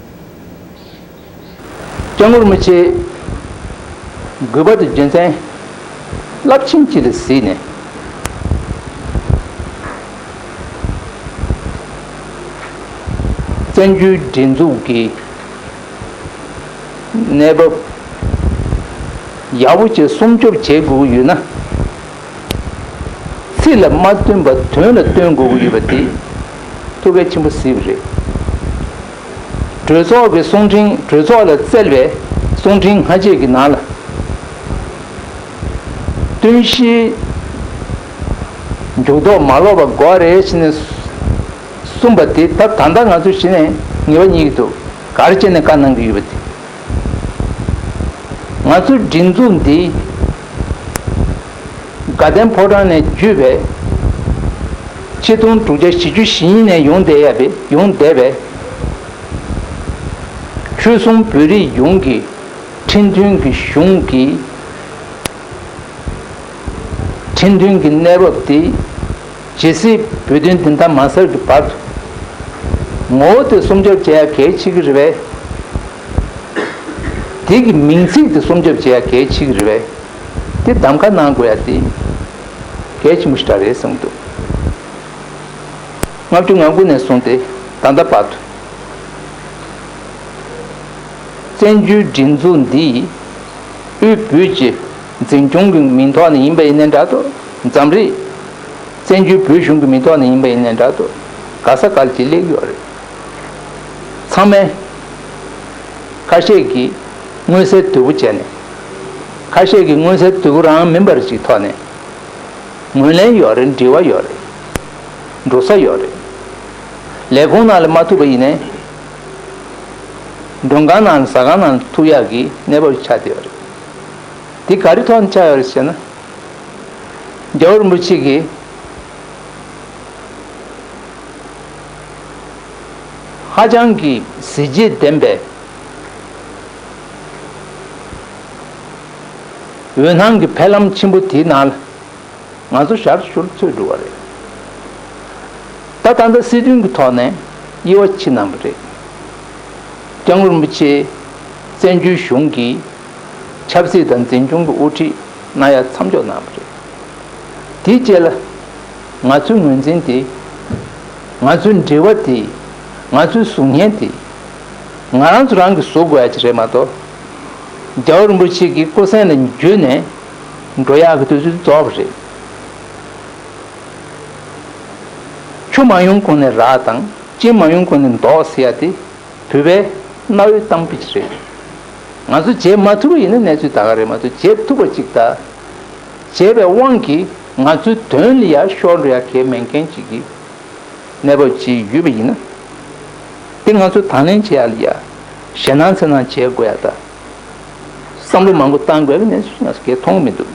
སྐྱབས་མགོན་རིན་པོ་ཆེ་དགོས་པ་དང་རྒྱུ་མཚན་རླབས་ཆེན་ཅིག་ལ་གཟིགས་ནས། བཙན་བྱོལ་སྒྲིག་འཛུགས་ཀྱི་གནས་བབ་ཡག་པོ་ཅིག་སྲུང་སྐྱོབ་བྱེད་དགོས་ཀྱི་ཡོད་ན། ཚིག་ལ་མ་བསྟུན་པ་དོན་ལ་བསྟུན་དགོས་ཀྱི་ཡོད་པ་དེ་ཐུགས་གལ་ཆེན་པོ་གཟིགས་པ་རེད། གྲོས་ཚོགས་ཀྱི་གསུང་འཕྲིན། གྲོས་ཚོགས་ལ་བསྩལ་བའི་གསུང་འཕྲིན་སྔ་རྗེས་ཀྱི་ནང་ལ། བསྟུན་གཞིའི་འཇུག་ལྡོག་མ་ལོག་པ་དགོས་རེད་ཟེར་ནས་གསུངས་པ་དེ་ད་ད་ལྟ་ང་ཚོ་གཞི་ནས་ངེས་པ་རྙེད་ཀྱི་འདུག་ག་རེ་བྱས་ནས་བཀའ་གནང་གི་ཡོད་པ་དེ། ང་ཚོའི་སྒྲིག་འཛུགས་འདི་དགའ་ལྡན་ཕོ་བྲང་ནས་བརྒྱུད་པའི་ཆིག་སྟོང་དྲུག་བརྒྱ་བཞི་བཅུ་ཞེ་གཉིས་ནས་ཡོང་བསྡད་ཡ་བའི་ཡོང་བསྡད་པའི་ཆོལ་གསུམ་བོད་རིགས་ཡོངས་ཀྱི་ཁྲིམས་མཐུན་གྱི་གཞུང་གི་ཁྲིམས་མཐུན་གྱི་གནས་བབ་དེ་ཇི་སྲིད་བོད་དོན་བདེན་མཐའ་མ་གསལ་གྱི་བར་དུ་ངོ་བོ་དེ་སྲུང་སྐྱོབ་བྱེད་ཡ་གལ་ཆེ་གི་རེད་པས། དེ་གི་མིང་ཚིག་དེ་སྲུང་སྐྱོབ་བྱེད་ཡ་གལ་ཆེ་གི་རེད་པས། དེ་གདམ་ག་གནང་དགོས་ཡ་དེ་གལ་ཆེན་པོ་ཞིག་རེད་བསམ་གྱི་འདུག་ལྔ་བཅུ་ང་དགུ་ནས་བཟུང་སྟེ་ད་ལྟ་བར་དུ། བཙན་བྱོལ་སྒྲིག་འཛུགས་འདི་དབུས་བོད་ཀྱི་འཛིན་སྐྱོང་གི་མིང་ཐོག་ནས་ཡིན་པ་ཡིན་ནའི་འདྲ་འདུག་འཛམ་རིག་བཙན་བྱོལ་བོད་གཞུང་གི་མིང་ཐོག་ནས་ཡིན་པ་ཡིན་ནའི་འདྲ་འདུག་ག་ས་ག་ལ་ཅིག་སླེབས་ཡོད་རེད། ཚང་མས་ཁ་ཤས་ཀྱིས་མངོན་གསལ་དོད་པོ་བྱས་ནས། ཁ་ཤས་ཀྱིས་མངོན་གསལ་དོད་པོ་རང་མིན་པ་ཅིག་ཐོག་ནས་ངོས་ལེན་ཡོད་རེད། འབྲེལ་བ་ཡོད་རེད། འགྲོ་ས་ཡོད་རེད། ལས་ཁུངས་ནང་ལ་མ་ཐུག་པ་ཡིན་ནའི། མགྲོན་ཁང་ནང་ལ་ཟ་ཁང་ནང་ལ་ཐུག་ཡག་གི་གནས་བབ་ཆགས་བསྡད་ཡོད་རེད། འདི་ག་རེ་ཐོག་ནས་ཆགས་ཡོད་རེད་ཟེར་ན། རྒྱལ་བ་རིན་པོ་ཆེ་གིས་ཧ་ཅང་གི་གཟི་བརྗིད་ལྡན་པའི་འོད་སྣང་གི་ཕེབས་ལམ་ཆེན་པོ་དེའི་ནང་ལ། ང་ཚོ་ཞར་ཞོར་ཚུད་འགྲོ་བ་རེད། ད་ད་ལྟ་སྲིད་དོན་གྱི་ཐོག་ནས་དབྱེ་བ་ཕྱེ་གནང་བ་རེད། སྐྱབས་མགོན་རིན་པོ་ཆེ་བཙན་བྱོལ་གཞུང་གི་ཆབ་སྲིད་དང་འཛིན་སྐྱོང་གི་དབུ་ཁྲིད་གནང་ཡ་མཚམས་འཇོག་གནང་བ་རེད། དེའི་རྗེས་ལ་ང་ཚོའི་ངོས་འཛིན་དེ། ང་ཚོའི་འབྲེལ་བ་དེ། ང་ཚོའི་གཟུགས་བརྙན་དེ། ང་རང་ཚོ་རང་གིས་བཟོ་དགོས་ཡ་ཅིག་རེད་མ་གཏོགས། རྒྱལ་བ་རིན་པོ་ཆེ་གི་སྐུ་སེམས་ལ་འཇུས་ནས་འགྲོ་ཡག་གི་དུས་ཚོད་རྫོགས་པ་རེད། ཆུ་མ་ཡོང་གོང་ནས་རགས་དང་། གཅིན་མ་ཡོང་གོང་ནས་མདོག་ཟེར་ཡ་དེ་བོད་པའི་ གནའ་བོའི་གཏམ་དཔེ་ཅིག་རེད། ང་ཚོ་བྱེད་མ་ཐུབ་པ་ཡིན་ན་གནས་ཚུལ་ད་ག་རེད་མ་གཏོགས། བྱེད་ཐུབ་པ་ཅིག་དང་། བྱས་པའི་དབང་གིས་ང་ཚོའི་དོན་ལ་ཡ་ཤོར་འགྲོ་ཡ་གལ་མེད་མཁན་ཅིག་གི་གནས་བབ་ཅིག་ཡོད་པ་ཡིན་ན། དེ་ང་ཚོ་དང་ལེན་བྱེད་ཡ་ལ་ཡ་ཞེད་སྣང་འཚེར་སྣང་བྱེད་དགོས་ཡ་དང་། བསམ་བློ་མང་པོ་བཏང་དགོས་ཀྱི་གནས་ཚུལ་ང་ཚོ་གས་མཐོང་མི་འདུག།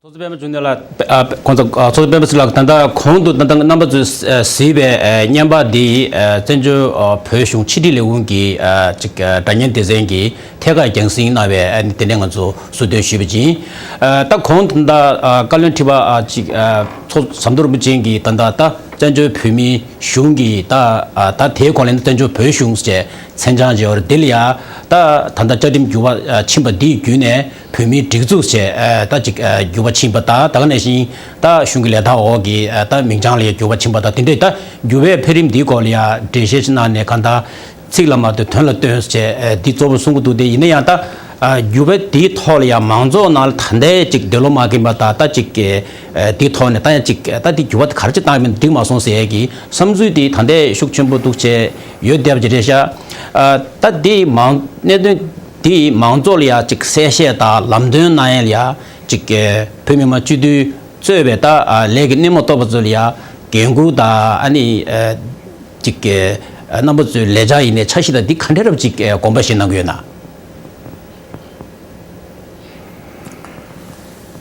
ཚོགས་གཙོ་སྤེན་པ་འབྱུང་གནས་ལགས། ཨ། ཁོང་ཚོ། ཨ། ཚོགས་གཙོ་སྤེན་པ་ཚེ་རིང་ལགས། ད་ལྟ་གོང་དུ་ད་ལྟ་རྣམ་པ་ཚོས་གཟིགས་པའི་བརྙན་པར་འདི་བཙན་བྱོལ་བོད་གཞུང་ཕྱི་དྲིལ་ལས་ཁུངས་ཀྱི་ཅིག་སྒྲ་སྙན་སྡེ་ཚན་གྱིས་ཐད་ཀར་རྒྱང་སྲིང་གནང་བའི་དེ་འདྲའི་ང་ཚོ་ཟུར་འདོན་ཞུས་པ་ཡིན། ད་གོང་དུ་ད་བཀའ་བློན་ཁྲི་པ་ཅིག་ཚོགས་ཟམ་གདོང་རིན་པོ་ཆེ་གིས་ད་ལྟ་ད་བཙན་བྱོལ་བོད་མིའི་གཞུང་གི་ད་ད་དེའི་གོང་ལ་ད་བཙན་བྱོལ་བོད་གཞུང་ཟེར་མཚན་བྱང་བརྗེ་བར་འདི་ལ་ཡ་ད་ད་ལྟ་བཅའ་ཁྲིམས་འགྱུར་བ་ཕྱིན་པ་འདིའི་བརྒྱུད་ནས་བོད་མིའི་སྒྲིག་འཛུགས་ཟེར་ད་ཅིག་འགྱུར་བ་ཕྱིན་པ་དང་། ད་ག་ནང་བཞིན་ད་གཞུང་གི་ལས་ཐོག་འོག་གི་ད་མིང་བྱང་ལ་ཡ་འགྱུར་བ་ཕྱིན་པ་དང་། དེ་འདྲའི་ད་འགྱུར་བའི་འཕེལ་རིམ་འདིའི་སྐོར་ལ་ཡ་འགྲེལ་བཤད་ཅིག་གནང་ནས། གང་ལྟར་ཚིག་ལ་མ་ལྟོས་དོན་ལ་ལྟོས་ཟེར་འདི་གཙོ་བོ་གསུང་གི་འདུག། དེ་ཡིན་ན་ཡང་ད་འགྱུར་བ་འདིའི་ཐོག་ལ་ཡ་མང་ཚོགས་ནང་ལ་ད་ལྟའི་ཅིག་འདོད་བློ་མ་ཁེངས་པ་དང་། ད་ཅིག་འདིའི་ཐོག་ནས་ད་ཡང་ཅིག་ད་འདི་འགྱུར་བ་ག་རེ་ཅིག་བཏང་ཡོད་མེད་འགྲིག་མ་སོང་ཟེར་ཡས་ཀྱི་བསམ་ཚུལ་འདི་ད་ལྟའི་ཤུགས་ཆེན་པོ་འདུག་ཅེས་ཡོད་བསྡད་པ་ཅིག་རེད་ཤག། ཨ། ད་འདི་མང་གནད་དོན་འདི་མང་ཚོགས་ལ་ཡ་ཅིག་གསལ་བཤད་དང་ལམ་སྟོན་གནང་ཡས་ལ་ཡ་ཅིག་བོད་མི་མང་སྤྱི་འཐུས་གཙོས་པའི་ད་ལས་ཀྱི་སྣེ་མོ་གཏོགས་པ་ཚོ་ལ་ཡ་འགན་འཁུར་དང་། ཨ་ནི་ཅིག་རྣམ་པ་ཚོའི་ལས་འཆར་ཡིན་ནའི་འཆར་གཞི་དང་འདི་ག་འདྲ་རབ་ཅིག་དགོངས་པ་བཞེས་གནང་གི་ཡོད་ན།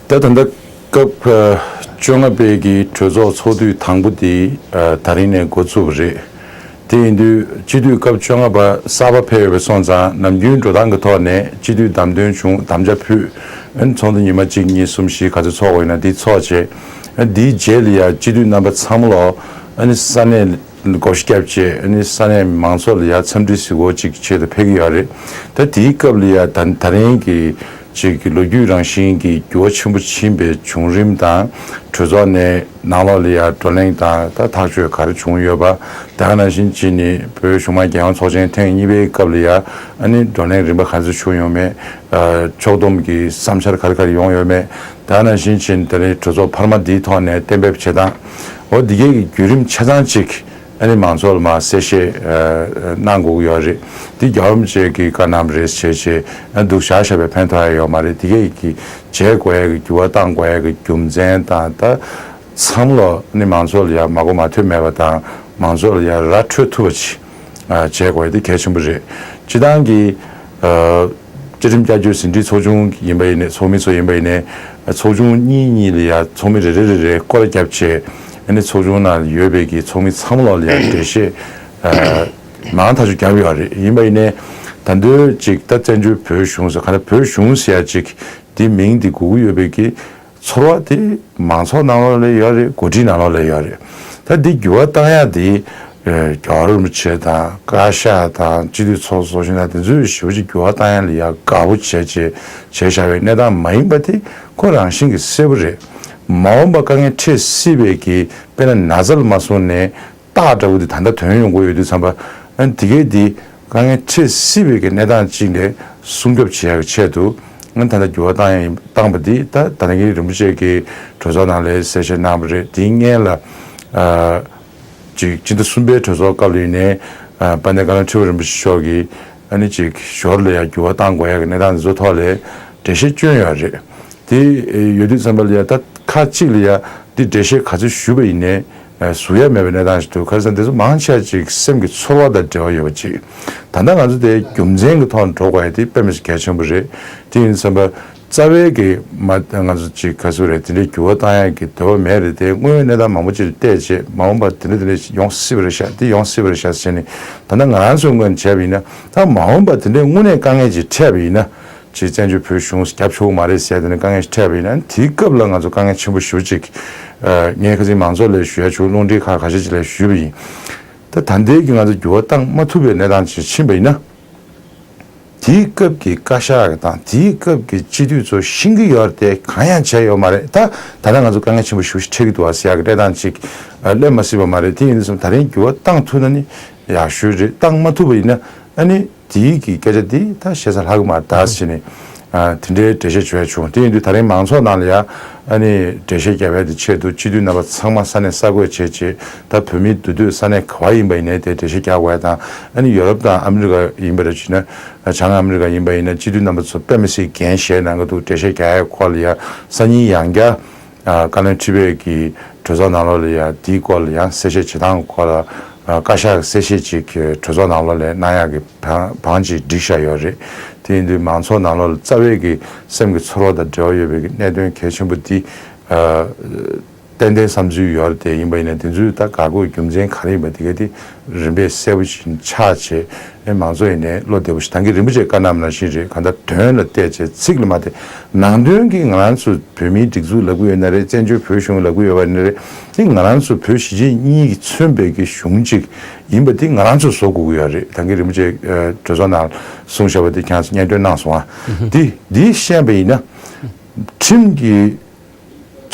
ད་ད་ལྟ་སྐབས་བཅོ་ལྔ་པའི་གི་གྲོས་ཚོགས་ཚོགས་དུས་དང་པོ་དེ་ད་རིང་ནས་འགོ་བཙུགས་པ་རེད། དེ་ཡིན་དུས་སྤྱི་འཐུས་སྐབས་བཅོ་ལྔ་པ་གསར་པ་ཕེབས་ཡོད་པ་སོང་ཙང་། ནམ་རྒྱུན་འགྲོ་སྟངས་ཀྱི་ཐོག་ནས་སྤྱི་འཐུས་བདམས་ཐོན་བྱུང་། དམ་བཅའ་ཕུལ། ཚོགས་འདུ་ཉི་མ་གཅིག་གཉིས་གསུམ་བཞི་ག་ཚོད་ཚོགས་དགོས་ཡིན་ན་དེ་ཚོགས་བྱས། དེའི་རྗེས་ལ་ཡ་སྤྱི་འཐུས་རྣམ་པ་ཚང་མ་ལོ་ཨ་ནི་ས་གནས་སྒོ་ཕྱེ་བརྒྱབ་བྱས། ཨ་ནི་ས་གནས་མང་ཚོགས་ལ་ཡ་འཚམས་འདྲི་གཟིགས་སྐོར་ཅིག་ཆེད་དུ་ཕེབས་ཀྱི་ཡོད་རེད། ད་དེའི་སྐབས་ལ་ཡ་ད་ད་རིང་གི་ཅིག་གི་ལོ་རྒྱུས་རང་བཞིན་གྱི་འགྱུར་བ་ཆེན་པོ་ཕྱིན་པའི་བྱུང་རིམ་དང་། གྲོས་ཚོགས་ནས་ནང་ལོགས་ལ་ཡ་བགྲོ་གླེང་དང་ད་ཐག་གཅོད་ག་རེ་བྱུང་ཡོད་པ། ད་ག་ནང་བཞིན་བྱས་ནས་བོད་གཞུང་མང་རྒྱལ་ཡོངས་ཚོགས་ཆེན་ཐེངས་གཉིས་པའི་སྐབས་ལ་ཡ་ཨ་ནི་བགྲོ་གླེང་རིམ་པ་ག་ཚོད་བྱུང་ཡོད་མེད། ཨ། ཕྱོགས་བསྡོམས་ཀྱི་བསམ་འཆར་ག་རེ་ག་རེ་ཡོང་ཡོད་མེད། ད་ག་ནང་བཞིན་བྱས་ནས་ད་རེས་གྲོས་ཚོགས་འཕར་མ་འདིའི་ཐོག་ནས་གཏན་འབེབས་བྱེད་སྟངས། འོ་འདི་གའི་གི་བརྒྱུད་རིམ་ཆ་ཚང་ཅིག་ཨ་ནི་མང་ཚོགས་ལ་མར་གསལ་བཤད་ཨ་གནང་དགོས་ཀྱི་ཡོད་རེད། འདི་རྒྱལ་བ་རིན་པོ་ཆེ་གི་བཀའ་གནང་བ་རེད་ཟེར་བྱས་ཨ་འདུག་བཞག་བཞག་པས་ཕན་ཐོགས་ཡ་ཡོད་མ་རེད། འདི་གའི་གི་བྱེད་དགོས་ཡ་གི་འགྱུར་བ་གཏང་དགོས་ཡ་གི་རྒྱུ་མཚན་དང་། ད་མཚམས་ལོ་ཨ་ནི་མང་ཚོགས་ལ་ཡ་མ་གོ་མ་ཐོས་མེད་པ་དང་། མང་ཚོགས་ལ་ཡ་ར་འཕྲོད་ཐུབ་པ་ཅིག་ཨ། བྱེད་དགོས་ཡ་དེ་གལ་ཆེན་པོ་རེད། སྤྱི་བཏང་གི་ཨ། བཅའ་ཁྲིམས་བསྐྱར་བཅོས་ཟིན་བྲིས་ཚོགས་ཆུང་ཡིན་པ་ཡིན་ནའི། ཚོགས་མི་ཚོ་ཡིན་པ་ཡིན་ནའི། ཚོགས་ཆུང་གཉིས་གཉིས་ལ་ཡ་ཚོགས་མི་རེ་རེ་རེ་རེ་སྐོར་ར་བརྒྱབ་བྱས། ཨ་ནི་ཚོགས་ཆུང་ནང་ཡོད་པའི་གི་ཚོགས་མི་ཚང་མ་ལོག་ལ་ཡ་འགྲེལ་བཤད་ཨ། མང་ཐག་ཆོད་བརྒྱབ་ཡོད་རེད། ཡིན་པ་ཡིན་ནའི་ད་དུང་ཅིག་ད་བཙན་བྱོལ་བོད་གཞུང་ཟེར། ག་ད་བོད་གཞུང་ཟེར་ཡ་ཅིག་དེ་མིང་དེ་དགོས་ཀྱི་ཡོད་པའི་གི་ཚོར་བ་དེ་མང་ཚོགས་ནང་ལོགས་ལ་ཡོད་རེད། འགོ་ཁྲིད་ནང་ལོགས་ལ་ཡོད་རེད། ད་འདི་འགྱུར་བ་བཏང་ཡ་དེ་ཨ། རྒྱལ་བ་རིན་པོ་ཆེ་དང་བཀའ་ཤག་དང་སྤྱི་འཐུས་ཚོགས་གཙོ་གཞོན་དང་དེ་ཚོས་ཞེ་པོ་ཅིག་འགྱུར་བ་བཏང་ཡ་ལ་ཡ་དགའ་པོ་བྱས་བྱས་བྱས་བཞག་པའི་གནས་སྟངས་མ་ཡིན་པ་དེ་ཁོ་རང་བཞིན་གྱིས་གསལ་པོ་རེད། མ་འོངས་པ་དཀའ་ངལ་འཕྲད་སྲིད་པའི་གི་དཔེར་ན་ན་ཚ་ལ་མ་སོང་ནས་རྟགས་འདྲ་བོ་དེ་ད་ལྟ་ཐོན་ཡོང་གི་ཡོད་དུས་ཙམ་པ། ཨ། དེ་གའི་དེ་དཀའ་ངལ་འཕྲད་སྲིད་པའི་གི་གནས་སྟངས་ཅིག་ལས་སྲུང་སྐྱོབ་བྱེད་ཡག་གི་ཆེད་དུ། ཨ། ད་ལྟ་འགྱུར་བ་བཏང་ཡ་ཡིན། བཏང་པ་འདི་ད་ད་ལྟ་གི་རིན་པོ་ཆེ་གིས་གྲོས་ཚོགས་ནང་ལ་གསལ་བཤད་གནང་བ་རེད། དེའི་སྔོན་ལ་ཨ། ཅིག་སྤྱི་ཟླ་གསུམ་པའི་གྲོས་ཚོགས་སྐབས་ལ་ཡིན་ནའི། ཨ། དཔལ་ལྡན་བཀའ་བློན་ཁྲི་པ་རིན་པོ་ཆེ་མཆོག་གིས་ཨ་ནི་ཅིག་ཞོར་ལ་ཡ་འགྱུར་བ་བཏང་དགོས་ཡ་གི་གནས་སྟངས་འདི་ཚོ་ཐོག་ལ་འགྲེལ་བཤད་བསྐྱོན་ཡོད་རེད། དེ་ཡོད་དུས་ཙམ་པ་ལ་ཡ་ད་ཁ་ཅིག་ལ་ཡ་འདི་འགྲེལ་བཤད་ག་ཚོད་ཞུས་པ་ཡིན་ནའི་ཨ། ཟུག་ཡ་མེད་པའི་གནས་སྟངས་ཤིག་འདུག། ག་རེ་ཟེར་ན་དེ་ཚོ་མང་ཆེ་བ་ཅིག་སེམས་ཀྱི་ཚོར་བ་དང་འབྲེལ་བ་ཡོད་པ་ཅིག། ད་ལྟ་ང་ཚོ་དེ་རྒྱུ་མཚན་གྱི་ཐོག་ནས་འགྲོ་དགོས་ཡ་དེ་དཔེ་མི་སྲིད་གལ་ཆེན་པོ་རེད། དེ་ཡིན་ཙམ་པ་རྩ་བའི་གི་མ་ང་ཚོ་ཅིག་ག་ཚོད་རེད། དེ་འདྲའི་འགྱུར་བ་བཏང་ཡ་གི་འདོད་པ་མེད་རེད། དེ་དངོས་ཡོད་གནས་སྟངས་མང་པོ་ཅིག་ལ་བལྟས་བྱས་མ་འོངས་པ་དེ་འདྲ་དེ་འདྲ་ཡོང་སྲིད་པ་རེད་ཤག། དེ་ཡོང་སྲིད་པ་རེད་ཤག་ཟེར་ནས། ད་ལྟ་ང་རང་ཚོའི་ངོས་ནས་བྱས་པ་ཡིན་ན། ད་མ་འོངས་པ་དེ་འདྲའི་དངོས་གནས་དཀའ་ངལ་ཅིག་འཕྲད་པ་ཡིན་ན། ཅིག་བཙན་བྱོལ་བོད་གཞུང་རྒྱབ་ཆོག་གི་མ་རེད་ཟེར། དེ་ནས་དཀའ་ངལ་ཞིག་འཕྲད་པ་ཡིན་ན། དེའི་སྐབས་ལ་ང་ཚོ་དཀའ་ངལ་ཆེན་པོ་ཞེ་པོ་ཅིག་ཨ། ངས་ཁ་སང་མང་ཚོགས་ལ་ཞུ་ཡ་བྱུང་། རླུང་འཕྲིན་ཁག་ཁ་ཤས་ཅིག་ལ་ཞུས་པ་ཡིན། ད་ད་ལྟའི་གི་ང་ཚོ་འགྱུར་བ་བཏང་མ་ཐུབ་པའི་གནས་སྟངས་ཅིག་ཕྱིན་པ་ཡིན་ན། དེའི་སྐབས་ཀྱི་བཀའ་ཤག་དང་དེའི་སྐབས་ཀྱི་སྤྱི་འཐུས་ཚོ་ཤེས་ཀྱི་ཡོད་རེད་དེ། གང་ཡང་བྱས་ཡོད་མ་རེད། ད་ད་ལྟ་ང་ཚོ་དཀའ་ངལ་ཆེན་པོ་ཞེ་པོ་ཅིག་འཕྲད་ཀྱི་འདུག་ཨ་ཟེར་ཡག་གི་གནས་སྟངས་ཅིག་ཨ། སླེབས་མ་སྲིད་པ་མ་རེད། དེ་ཡིན་དུས་ཙམ་ད་རིང་འགྱུར་བ་བཏང་ཐུབ་ན་ནི་ཡག་ཤོས་རེད། བཏང་མ་ཐུབ་པ་ཡིན་ན་ཨ་ནི། དེའི་གི་སྐད་ཆ་འདི་ད་བཤད་ས་ལྷག་གི་མ་རེད་ཟེར་ནས། དེ་འདྲའི་འགྲེལ་བཤད་བྱས་བྱུང་། དེ་ཡིན་དུས་ད་རིང་མང་ཚོགས་ནང་ལ་ཡང་ཨ་ནི་འགྲེལ་བཤད་རྒྱག་པའི་དེ་ཆེད་དུ་སྤྱི་འཐུས་རྣམ་པ་ཚང་མ་ས་གནས་གསར་འགོད་བྱས་རྗེས། ད་བོད་མི་འདུས་སྡོད་ས་གནས་ག་བ་ཡིན་པ་ཡིན་ནའི་དེ་འགྲེལ་བཤད་རྒྱག་དགོས་ཡ་དང་། ཨ་ནི་ཡོ་རོབ་དང་ཨ་མི་རི་ཀ་ཡིན་པ་རེད་བྱས་ན། བྱང་ཨ་མི་རི་ཀ་ཡིན་པ་ཡིན་ན་སྤྱི་འཐུས་རྣམ་པ་ཚོ་དཔེ་མི་སྲིད་འགན་བཞེས་གནང་གི་འདུག་འགྲེལ་བཤད་རྒྱག་ཡའི་སྐོར་ལ་ཡ་སང་ཉིན་ཡང་བསྐྱར་ཨ་བཀའ་བློན་ཁྲི་པས་ཀྱི་གྲོས་ཚོགས་ནང་ལོགས་ལ་ཡ་དེའི་སྐོར་ལ་ཡང་གསལ་བཤད་བྱེད་སྟངས་སྐོར་ལ་ཨ་བཀའ་ཤག་གི་གསལ་བཤད་ཅིག་གྲོས་ཚོགས་ནང་ལོགས་ལ་གནང་ཡག་གི་བང་བང་ཅིག་བསྒྲིགས་བཞག་ཡོད་རེད། དེ་ཡིན་དུས་མང་ཚོགས་ནང་ལོགས་ལ་རྩ་བའི་གི་སེམས་ཀྱི་ཚོར་བ་དང་འབྲེལ་བ་ཡོད་པའི་གི་གནད་དོན་གལ་ཆེན་པོ་འདི་ཨ། ཏན་ཏན་བསམ་ཚུལ་ཡོད་རེད་དེ། ཡིན་པ་ཡིན་ན་དེ་ཚོའི་ད་དགག་དགོས་རྒྱུ་མཚན་ག་རེ་ཡིན་པ་དེ་ག་དེ་རིམ་པས་གསལ་པོ་ཞིག་ཆགས་བྱས། ཨེ་མང་ཚོགས་ཡིན་ནའི་བློ་བདེ་པོ་ཞིག་ད་གིན་རིན་པོ་ཆེས་བཀའ་གནང་བ་ནང་བཞིན་རེད། གང་ལྟར་དོན་ལ་བལྟས་བྱས་ཚིག་ལ་མ་བལྟས། ནང་དོན་གྱི་ང་རང་ཚོ་བོད་མིའི་སྒྲིག་འཛུགས་ལབ་ཀྱི་ཡོད་ན་རེད། བཙན་བྱོལ་བོད་གཞུང་ལབ་ཀྱི་ཡོད་པ་ཡིན་ན་རེད། དེ་ང་རང་ཚོ་བོད་གཞིས་བྱེས་གཉིས་ཀྱིས་མཚོན་པའི་གི་གཞུང་གཅིག་ཡིན་པ་དེ་ང་རང་ཚོས་བཟོ་དགོས་ཀྱི་ཡོད་རེད། ད་གིན་རིན་པོ་ཆེས་ཨ་གྲོས་ཚོགས་ནང་གསུངས་བཞག་པ་དེ་ཁྱེད་རང་ཚོ་སྙན་སྒྲོན་གནང་སོང་ཨ། དེ་འདི་ཤེས་པ་ཡིན་ན་ཁྲིམས་ཀྱི་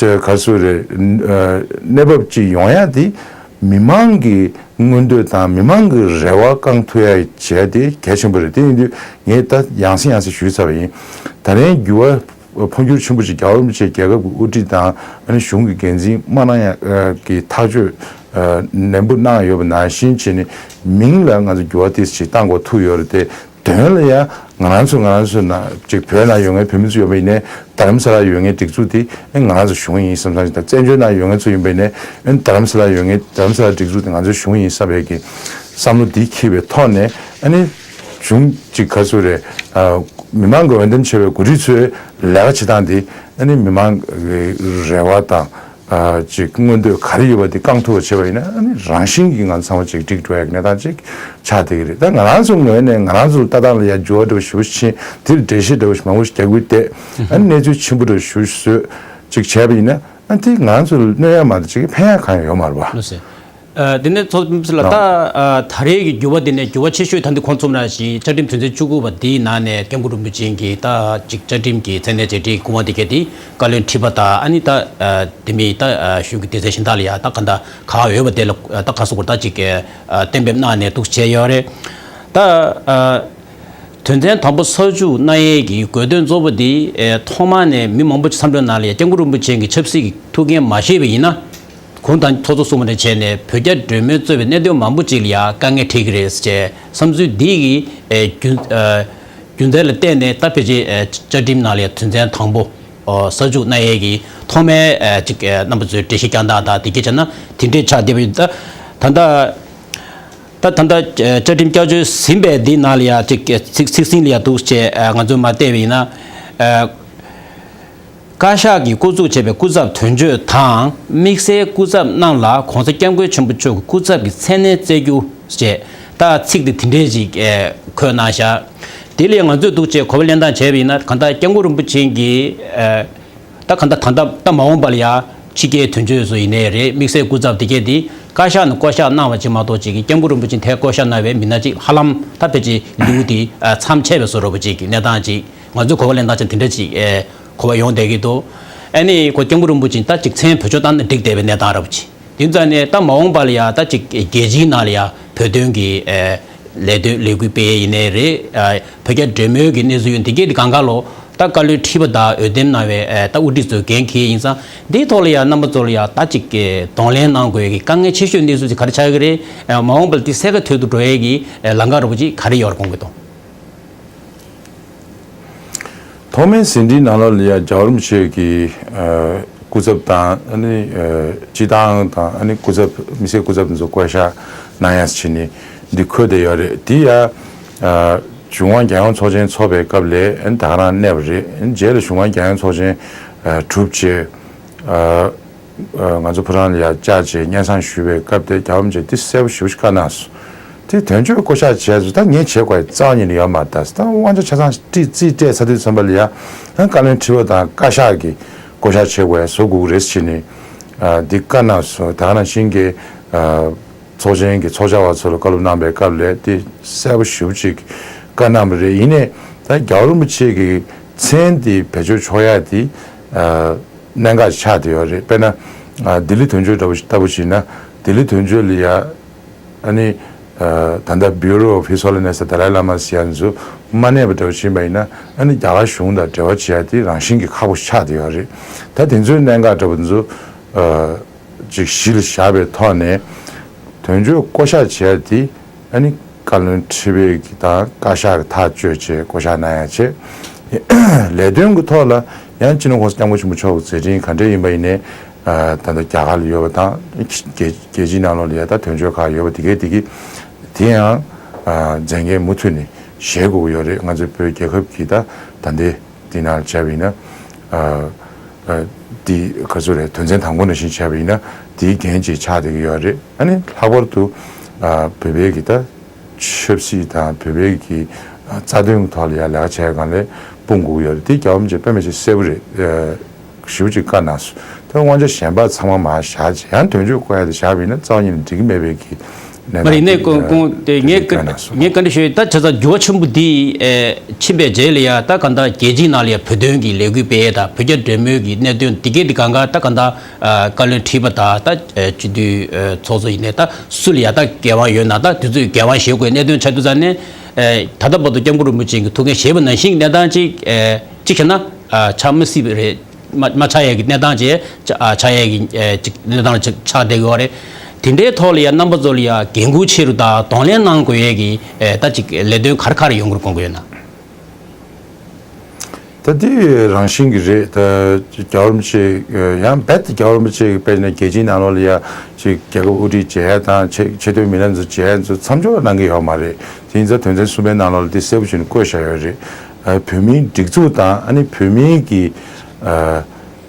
ཅེས་ག་ཚོད་རེད། ཨ་གནས་བབ་ཅིག་ཡོང་ཡ་དེ་མི་མང་གི་མངོན་འདོད་དང་མི་མང་གི་རེ་བ་བསྐང་ཐུབ་ཡ་བྱས་དེ་གལ་ཆེན་པོ་རེད། དེ་ཡིན་དུས་ངས་ད་ཡང་སེ་ཡང་སེ་ཞུས་ཚར་བ་ཡིན། ད་རིང་འགྱུར་བ་འཕོ་འགྱུར་ཆེན་པོ་ཅིག་རྒྱལ་བ་རིན་པོ་ཆེ་རྒྱལ་ཁབ་ཀྱི་དབུ་ཁྲིད་དང་ཨ་ནི་གཞུང་གི་འགན་འཛིན་མ་གནང་ཡ་གི་ཐག་གཅོད་ཨ་ནན་པོ་གནང་ཡོད་པ་ནང་བཞིན་བྱས་ནས་མིང་ལ་ང་ཚོ་འགྱུར་བ་ཏོག་ཙམ་ཅིག་བཏང་དགོས་ཐུག་ཡོད་རེད་དེ། དོན་ལ་ཡང་ང་རང་ཚོ་ང་རང་ཚོ་ནང་ཅིག་བོད་ནང་ཡོད་མཁན་བོད་མི་ཚོ་ཡོད་པ་ཡིན་ནའི་རྡ་རམ་ས་ལར་ཡོད་མཁན་སྒྲིག་འཛུགས་དེ་ཨེ་ང་རང་ཚོ་གཞུང་ཡིན་བསམ་བསམ་ཞིག་དང་། བཙན་བྱོལ་ནང་ཡོད་མཁན་ཚོ་ཡིན་པ་ཡིན་ནའི་ཨེ་རྡ་རམ་ས་ལར་ཡོད་མཁན་རྡ་རམ་ས་ལ་སྒྲིག་འཛུགས་དེ་ང་ཚོའི་གཞུང་ཡིན་བསམ་པའི་གི་བསམ་བློ་འདི་འཁྱེར་བའི་ཐོག་ནས་ཨ་ནི་གཞུང་ཅིག་ག་ཚོད་རེད། ཨ་མི་མང་གི་འོས་འདེམས་བྱས་པའི་འགོ་ཁྲིད་ཚོའི་ལས་ཀ་བྱེད་སྟངས་དེ་ཨ་ནི་མི་མང་གི་རེ་བ་དང་། ཨ་ཅིག་མངོན་འདོད་ག་རེ་ཡོད་པ་དེ་བསྐང་ཐུབ་པ་བྱས་པ་ཡིན་ན་ཨ་ནི་རང་བཞིན་གྱིས་ང་ཚོ་ཚང་མ་ཅིག་འགྲིག་འགྲོ་ཡག་གི་གནས་སྟངས་ཅིག་ཆགས་བསྡད་ཀྱི་རེད། ད་ང་རང་ཚོའི་ངོས་ནས་ང་རང་ཚོ་ལྟ་སྟངས་ལ་ཡ་འགྱུར་བ་འདྲ་བོ་ཞེ་པོ་ཕྱིན། དེར་འགྲེལ་བཤད་འདྲ་བོ་ཞིག་མང་པོ་ཞིག་རྒྱག་དགོས་བསྡད། ཨ་ནི་གནས་ཚུལ་ཆེན་པོ་འདྲ་བོ་ཞེ་པོ་ཞིག་བཟོས་ཅིག་བྱས་པ་ཡིན་ན་ཨ་དེ་ང་ཚོ་ལ་གནོད་ཡག་མ་གཏོགས་ཅིག་ཕན་ཡག་གང་ཡང་ཡོད་མ་རེད་པ། ལགས་སོ། ཨ་དེ་ནས་ཚོགས་མི་ཚོ་ལ་ད་ཨ་ད་རེས་ཀྱི་འགྱུར་བ་འདི་ནས་འགྱུར་བ་ཆེ་ཤོས་ད་འདི་ཁོང་ཚོ་ནང་བཞིན་བཅའ་ཁྲིམས་དོན་ཚན་བཅུ་དགུ་པ་འདིའི་ནང་ནས་སྐྱབས་མགོན་རིན་པོ་ཆེ་གི་ད་ཅིག་བཅའ་ཁྲིམས་ཀྱི་མཚན་གནས་མཛད་བྲེལ་སྐུ་དབང་དེ་གས་དེ་བཀའ་བློན་ཁྲི་པ་དང་ཨ་ནི་ད་ཨ་དེ་མིན་ད་ཨ་གཞུང་གི་སྡེ་ཚན་གཞན་དག་ལ་ཡང་ད་ག་འདྲ་ག་ཡོད་པ་དེ་ལ་ད་ག་སོ་སྐོར་ད་ཅིག་ཨ་གཏན་འབེབས་གནང་ནས་འདུག་བྱས་ཡོད་རེད། ད་ཨ་དོན་ཚན་དང་པོ་གསར་འཇུག་གནང་ཡས་ཀྱི་དགོས་དོན་གཙོ་བོ་འདི་ཨ་ཐོག་མ་ནས་མི་མང་པོ་ཅིག་བསམ་བློའི་ནང་ལ་ཡང་སྐྱབས་མགོན་རིན་པོ་ཆེ་གི་ཆབ་སྲིད་ཀྱི་ཐུགས་འགན་མ་བཞེས་པ་ཡིན་ན། གོང་དང་ཚོགས་གཙོ་གསུངས་པ་ནས་བྱས་ནས་བོད་རྒྱ་འབྲེལ་མོལ་གཙོས་པའི་གནད་དོན་མང་པོ་ཅིག་ལ་ཡང་དཀའ་ངལ་འཕྲད་ཀྱི་རེད་ཟེར་བྱས་བསམ་ཚུལ་འདི་གི་ཨེ་རྒྱུ་ཨེ་རྒྱུ་མཚན་ལ་བརྟེན་ནས་ད་ཕལ་ཆེར་ཨེ་བཅའ་ཁྲིམས་ནང་ལ་ཡང་དོན་ཚན་དང་པོ་ཨོ་གསར་འཇུག་གནང་ཡས་ཀྱི་ཐོག་མའི་ཨེ་ཅིག་ཨེ་རྣམ་པ་ཚོས་འགྲེལ་བཤད་རྒྱག་སྟངས་དང་དེ་གས་བྱས་ན་དེ་འདྲས་ཆགས་བསྡད་པ་ཡིན། ད་ད་ལྟ་ད་ད་ལྟ་ཨེ་བཅའ་ཁྲིམས་བསྐྱར་བཅོས་ཟིན་པའི་འདི་ནང་ལ་ཡང་ཅིག་ཨེ་ཚིག་ཚིག་ཟིན་ལ་ཡང་འདུག་ཅེས་ཨེ་ང་ཚོས་མར་བལྟས་པ་ཡིན་ན་ཨེ། བཀའ་ཤག་གིས་བསྐོ་འཛུགས་བྱས་པའི་སྐུ་ཚབ་དོན་གཅོད་དང་དམིགས་བསལ་སྐུ་ཚབ་རྣམས་ལ་༸གོང་ས་༸སྐྱབས་མགོན་ཆེན་པོ་མཆོག་གི་སྐུ་ཚབ་ཀྱི་མཚན་གནས་བསྩལ་རྒྱུ་ཞེས་ད་ཚིག་དེ་དེ་འདྲས་ཅིག་ཨེ་འཁོད་གནང་བཞག་དེ་ལས་ང་ཚོས་འདུག་ཅེས་གོ་བ་ལེན་སྟངས་བྱས་པ་ཡིན་ན་གང་ལྟར་སྐྱབས་མགོན་རིན་པོ་ཆེ་གིས་ཨེ་ད་གང་ལྟར་ད་ལྟ་ད་མ་འོངས་པ་ལ་ཡང་ཕྱི་རྒྱལ་དོན་གཅོད་ཚོ་ཡིན་ནའི་རེད། དམིགས་བསལ་སྐུ་ཚབ་དེ་གས་དེ་བཀའ་ཤག་ནས་བསྐོ་བཞག་གནང་བ་ཅིག་མ་གཏོགས་ཅིག་གི་སྐྱབས་མགོན་རིན་པོ་ཆེ་དེ་བསྐོ་བཞག་གནང་བའི་མི་སྣ་ཅིག་ཧ་ལམ་ད་ཕལ་ཆེར་ལེའུ་དེ་མཚམས་ཆད་པའི་བཟོ་འདྲ་པོ་ཅིག་གི་གནས་སྟངས་ཅིག་ང་ཚོའི་གོ་བ་ལེན་སྟངས་ཅིག་དེ་འདྲ་ཅིག་ཨེ་གོ་བ་ཡོང་བསྡད་ཀྱི་འདུག་ཨ་ནི་ཁོ་སྐྱབས་མགོན་རིན་པོ་ཆེ་ད་ཅིག་མཚན་བེད་སྤྱོད་བཏང་ན་འགྲིག་བསྡད་པའི་གནས་སྟངས་འདྲ་པོ་ཅིག་དེ་ཙང་ནས་ད་མ་འོངས་པ་ལ་ཡང་ད་ཅིག་རྒྱལ་སྤྱིའི་ནང་ལ་ཡང་བོད་དོན་གྱི་ཨེ་ལས་དོན་ལས་འགུལ་སྤེལ་ཡས་ཡིན་ནའི་རེད། ཨ་བོད་རྒྱ་འབྲེལ་མོལ་གྱི་གནས་ཚུལ་ཡོད་འདི་གས་འདི་གང་ག་ལོ་ད་བཀའ་བློན་ཁྲི་པ་དང་འོས་འདེམས་གནང་བའི་ཨེ་ད་དབུ་ཁྲིད་ཚོས་འགན་འཁྱེར་ཡིན་ཙང་འདིའི་ཐོག་ལ་ཡང་རྣམ་པ་ཚོ་ལ་ཡང་ད་ཅིག་གི་གདོང་ལེན་གནང་དགོས་ཀྱི་དཀའ་ངལ་ཆེ་ཤོས་གནས་ཚུལ་ཅིག་ག་རེ་ཆགས་ཀྱི་རེད། ཨེ་མ་འོངས་པ་ལ་འདི་གསལ་ཁ་དོད་དུ་འགྲོ་ཡས་ཀྱི་ཨེ་ལམ་ཁ་འདྲ་པོ་ཅིག་ག་རེ་ཡོད་རེད་དགོངས་ཀྱི་འདུག་ཐོག་མའི་ཟིན་བྲིས་ནང་ལོགས་ལ་ཡང་རྒྱལ་བ་རིན་པོ་ཆེ་གི་ཨ་སྐུ་ཚབ་དང་ཨ་ནི་ཨ་སྤྱི་བཏང་དང་ཨ་ནི་སྐུ་ཚབ་དམིགས་བསལ་སྐུ་ཚབ་དེ་ཚོ་བསྐོ་བཞག་གནང་ཡ་ཟེར་ནས་འདི་འཁོད་བསྡད་ཡོད་རེད། དེ་ཡང་ཨ་གཞུང་དབང་རྒྱལ་ཡོངས་ཚོགས་ཆེན་འཚོགས་པའི་སྐབས་ལ་ཨ་ནི་ད་ག་རང་གནས་པ་རེད། ཨ་ནི་རྗེས་ལ་གཞུང་དབང་རྒྱལ་ཡོངས་ཚོགས་ཆེན་ཨ་གྲུབ་རྗེས་ཨ། ང་ཚོ་ཕོ་བྲང་ལ་ཡར་བཅར་བྱས་སྙན་སེང་ཞུས་པའི་སྐབས་དེ་རྒྱལ་བ་རིན་པོ་ཆེས་འདི་གསལ་པོ་ཞེ་པོ་ཞིག་བཀའ་གནང་སོང་། དེ་དོན་གཅོད་བསྐོ་བཞག་བྱས་ཚུལ་ད་ངས་བྱེད་དགོས་རྩ་བ་ཉིད་ནས་ཡོད་མ་རེད། ད་དབང་ཆ་ཆ་ཚང་རྩིས་རྩིས་སྤྲད་ཚར་དུས་ཙམ་པ་ལ་ཡ་ཨ་བཀའ་བློན་ཁྲི་པ་དང་བཀའ་ཤག་གིས་བསྐོ་བཞག་བྱེད་དགོས་ཡ་བཟོ་དགོས་ཀྱི་རེད་ཟེར་ནས་ཨ་འདི་བཀའ་གནང་སོང་། ད་ག་ནང་བཞིན་གྱི་ཨ་ཚོགས་ཆེན་གྱི་ཚོགས་བཅར་བ་ཚོ་ལ་བཀའ་སློབ་གནང་པའི་སྐབས་ལ་དེ་གསལ་པོ་ཞེ་པོ་ཅིག་བཀའ་གནང་བ་རེད། ཡིན་ནའི་ད་རྒྱལ་བ་རིན་པོ་ཆེ་གི་མཚན་དེ་བེད་སྤྱོད་ཆོག་ཡ་དེ་ཨ། གནད་འགག་ཆགས་བསྡད་ཡོད་རེད། དཔེར་ན་ཨ་ལྡི་ལི་དོན་གཅོད་འདྲ་པོ་ཞིག་ལྟ་བུ་ཞིག་ན་ལྡི་ལི་དོན་གཅོད་ལ་ཡ་ཨ་ནི་ ད་ལྟ་Bureau of His Holiness the Dalai Lama ཟེར་ཡ་ཚོ་མ་གནས་པ་འདྲ་བོ་ཕྱིན་པ་ཡིན་ན། ཨ་ནི་རྒྱ་གར་གཞུང་དང་འབྲེལ་བ་བྱེད་ཡ་དེ་རང་བཞིན་གྱིས་ཁག་པོ་ཆགས་བསྡད་ཡོད་རེད། ད་དེ་ཚོའི་གནད་འགག་འདྲ་བོ་ཚོ་ཅིག་གཞི་ལ་བཞག་པའི་ཐོག་ནས། དོན་གཅོད་བསྐོ་གཞག་བྱེད་ཡ་དེ་ཨ་ནི་བཀའ་བློན་ཁྲི་པའི་གི་དང་བཀའ་ཤག་གི་ཐག་གཅོད་བྱས་བསྐོ་གཞག་གནང་ཡ་བྱས། ལས་དོན་གྱི་ཐོག་ལ་ཡང་སྤྱི་ནོར་༸གོང་ས་༸སྐྱབས་མགོན་ཆེན་པོ་མཆོག་གི་མཛད་འཕྲིན་ག་འདྲ་ཡིན་པ་ཡིན་ནའི། ད་ལྟ་རྒྱ་གར་ལ་ཡོད་པ་དང་རྒྱལ་རྒྱལ་སྤྱིའི་ནང་ལོགས་ལ་ཡ་ད་དོན་གཅོད་ཁག་ཡོད་པ་དེ་གས་དེ་གས་དེ་ཡང་མཛད་འགན་མུ་མཐུད་ནས་བཞེས་དགོས་ཀྱི་ཡོད་རེད། ང་ཚོའི་བོད་རྒྱལ་ཁབ་ཀྱི་ད་ད་ལྟའི་འདི་ནང་བྱས་པ་ཡིན་ན། འདི་ག་ཚོད་རེད། དོན་ཚན་དང་པོ་ནང་བཞིན་བྱས་པ་ཡིན་ན་དེའི་འགན་ཅིག་ཆགས་བསྡད་ཀྱི་ཡོད་རེད། ཨ་ནི་ལྷག་པར་དུ་བོད་པའི་གི་ད་ཆབ་སྲིད་དང་བོད་པའི་གི་རྩ་དོན་གྱི་ཐོག་ལ་ཡ་ལས་ཀ་བྱས་སྒང་ལ་སྤུངས་དགོས་ཀྱི་ཡོད་རེད། དེ་རྒྱལ་བ་རིན་པོ་ཆེ་དཔེ་མི་སྲིད་གསལ་པོ་རེད། ཞེ་པོ་ཅིག་བཀའ་གནང་སོང་། དེ་དབང་ཆ་གཞན་པ་ཚང་མ་མར་བཞག་བྱས། ཡང་དོན་གཅོད་བསྐོ་ཡ་དེ་བཞག་པ་ཡིན་ན་རྩ་བ་ཉིད་ནས་འགྲིག་གི་མེད་པའི་གི་གནས་མ་རེད། སྟངས་ནས་ཅིག་ཁོང་ཁོང་དེ་ངས་བཀའ་བཀའ་གནང་སོང་། ངས་བཀའ་འདྲི་ཞུ་ཡ། ད་བྱས་ཙང་འགྱུར་བ་ཆེན་པོ་འདི་ཨེ་ཕྱིན་པའི་རྗེས་ལ་ཡ་ད་ག་ད་རྒྱལ་སྤྱིའི་ནང་ལ་ཡ་བོད་དོན་གྱི་ལས་འགུལ་སྤེལ་ཡས་དང་བོད་རྒྱ་འབྲེལ་མོལ་གྱི་གནད་དོན་འདི་གས་འདི་གང་ག་ད་ག་ད་བཀའ་བློན་ཁྲི་པ་དང་ད་སྤྱི་འཐུས་ཚོགས་གཙོ་ཡིན་ནའི་ད་སུ་ལ་ཡ་ད་འགན་དབང་ཡོད་ན་ད་དེ་ཚོས་འགན་དབང་བཞེས་དགོས་གནད་དོན་ཆགས་དུས་ཙང་ནས། ད་ལྟ་བར་དུ་སྐྱབས་མགོན་རིན་པོ་ཆེ་གི་ཐུགས་འགན་བཞེས་པ་ནང་བཞིན་གྱི་གནས་སྟངས་ཅིག་ཅིག་བྱས་ན་ཆགས་མི་སྲིད་པ་རེད། མ་མ་ཆགས་ཡས་ཀྱི་གནས་སྟངས་ཅིག་ཆགས་ཡས་ཀྱི་ཅིག་གནས་སྟངས་ཅིག་ཆགས་བསྡད་ཀྱི་ཡོད་རེད། དེ་འདྲའི་ཐོག་ལ་ཡ་རྣམ་པ་ཚོ་ལ་ཡ་འགན་ཁུར་ཆེ་རུ་དང་གདོང་ལེན་གནང་དགོས་ཡས་ཀྱི་ད་ཅིག་ལས་དོན་ག་རེ་ག་རེ་ཡོང་གི་རེད་དགོངས་ཀྱི་ཡོད་ན། ད་དེ་རང་བཞིན་གྱི་རེད། ད་རྒྱལ་བ་རིན་པོ་ཆེ་ཡང་རྦད་དེ་རྒྱལ་བ་རིན་པོ་ཆེ་གི་དཔེར་ན་རྒྱལ་སྤྱིའི་ནང་ལོགས་ལ་ཡ་ཅིག་རྒྱལ་ཁབ་དབུ་ཁྲིད་བྱེད་ཡ་དང་ཆེ་ཆེ་མཐོའི་མི་སྣ་ཚོ་བྱེད་ཡ་ཚོ་མཚམས་འཇོག་གནང་གི་ཡོད་མ་རེད། དེ་ཡིན་ཙང་དོན་ཚན་གསུམ་པའི་ནང་ལོགས་ལ་དེ་གསལ་པོ་བྱས་ནས་བཀོད་བཞག་ཡོད་རེད། བོད་མིའི་སྒྲིག་འཛུགས་དང་ཨ་ནི་བོད་མིའི་གི་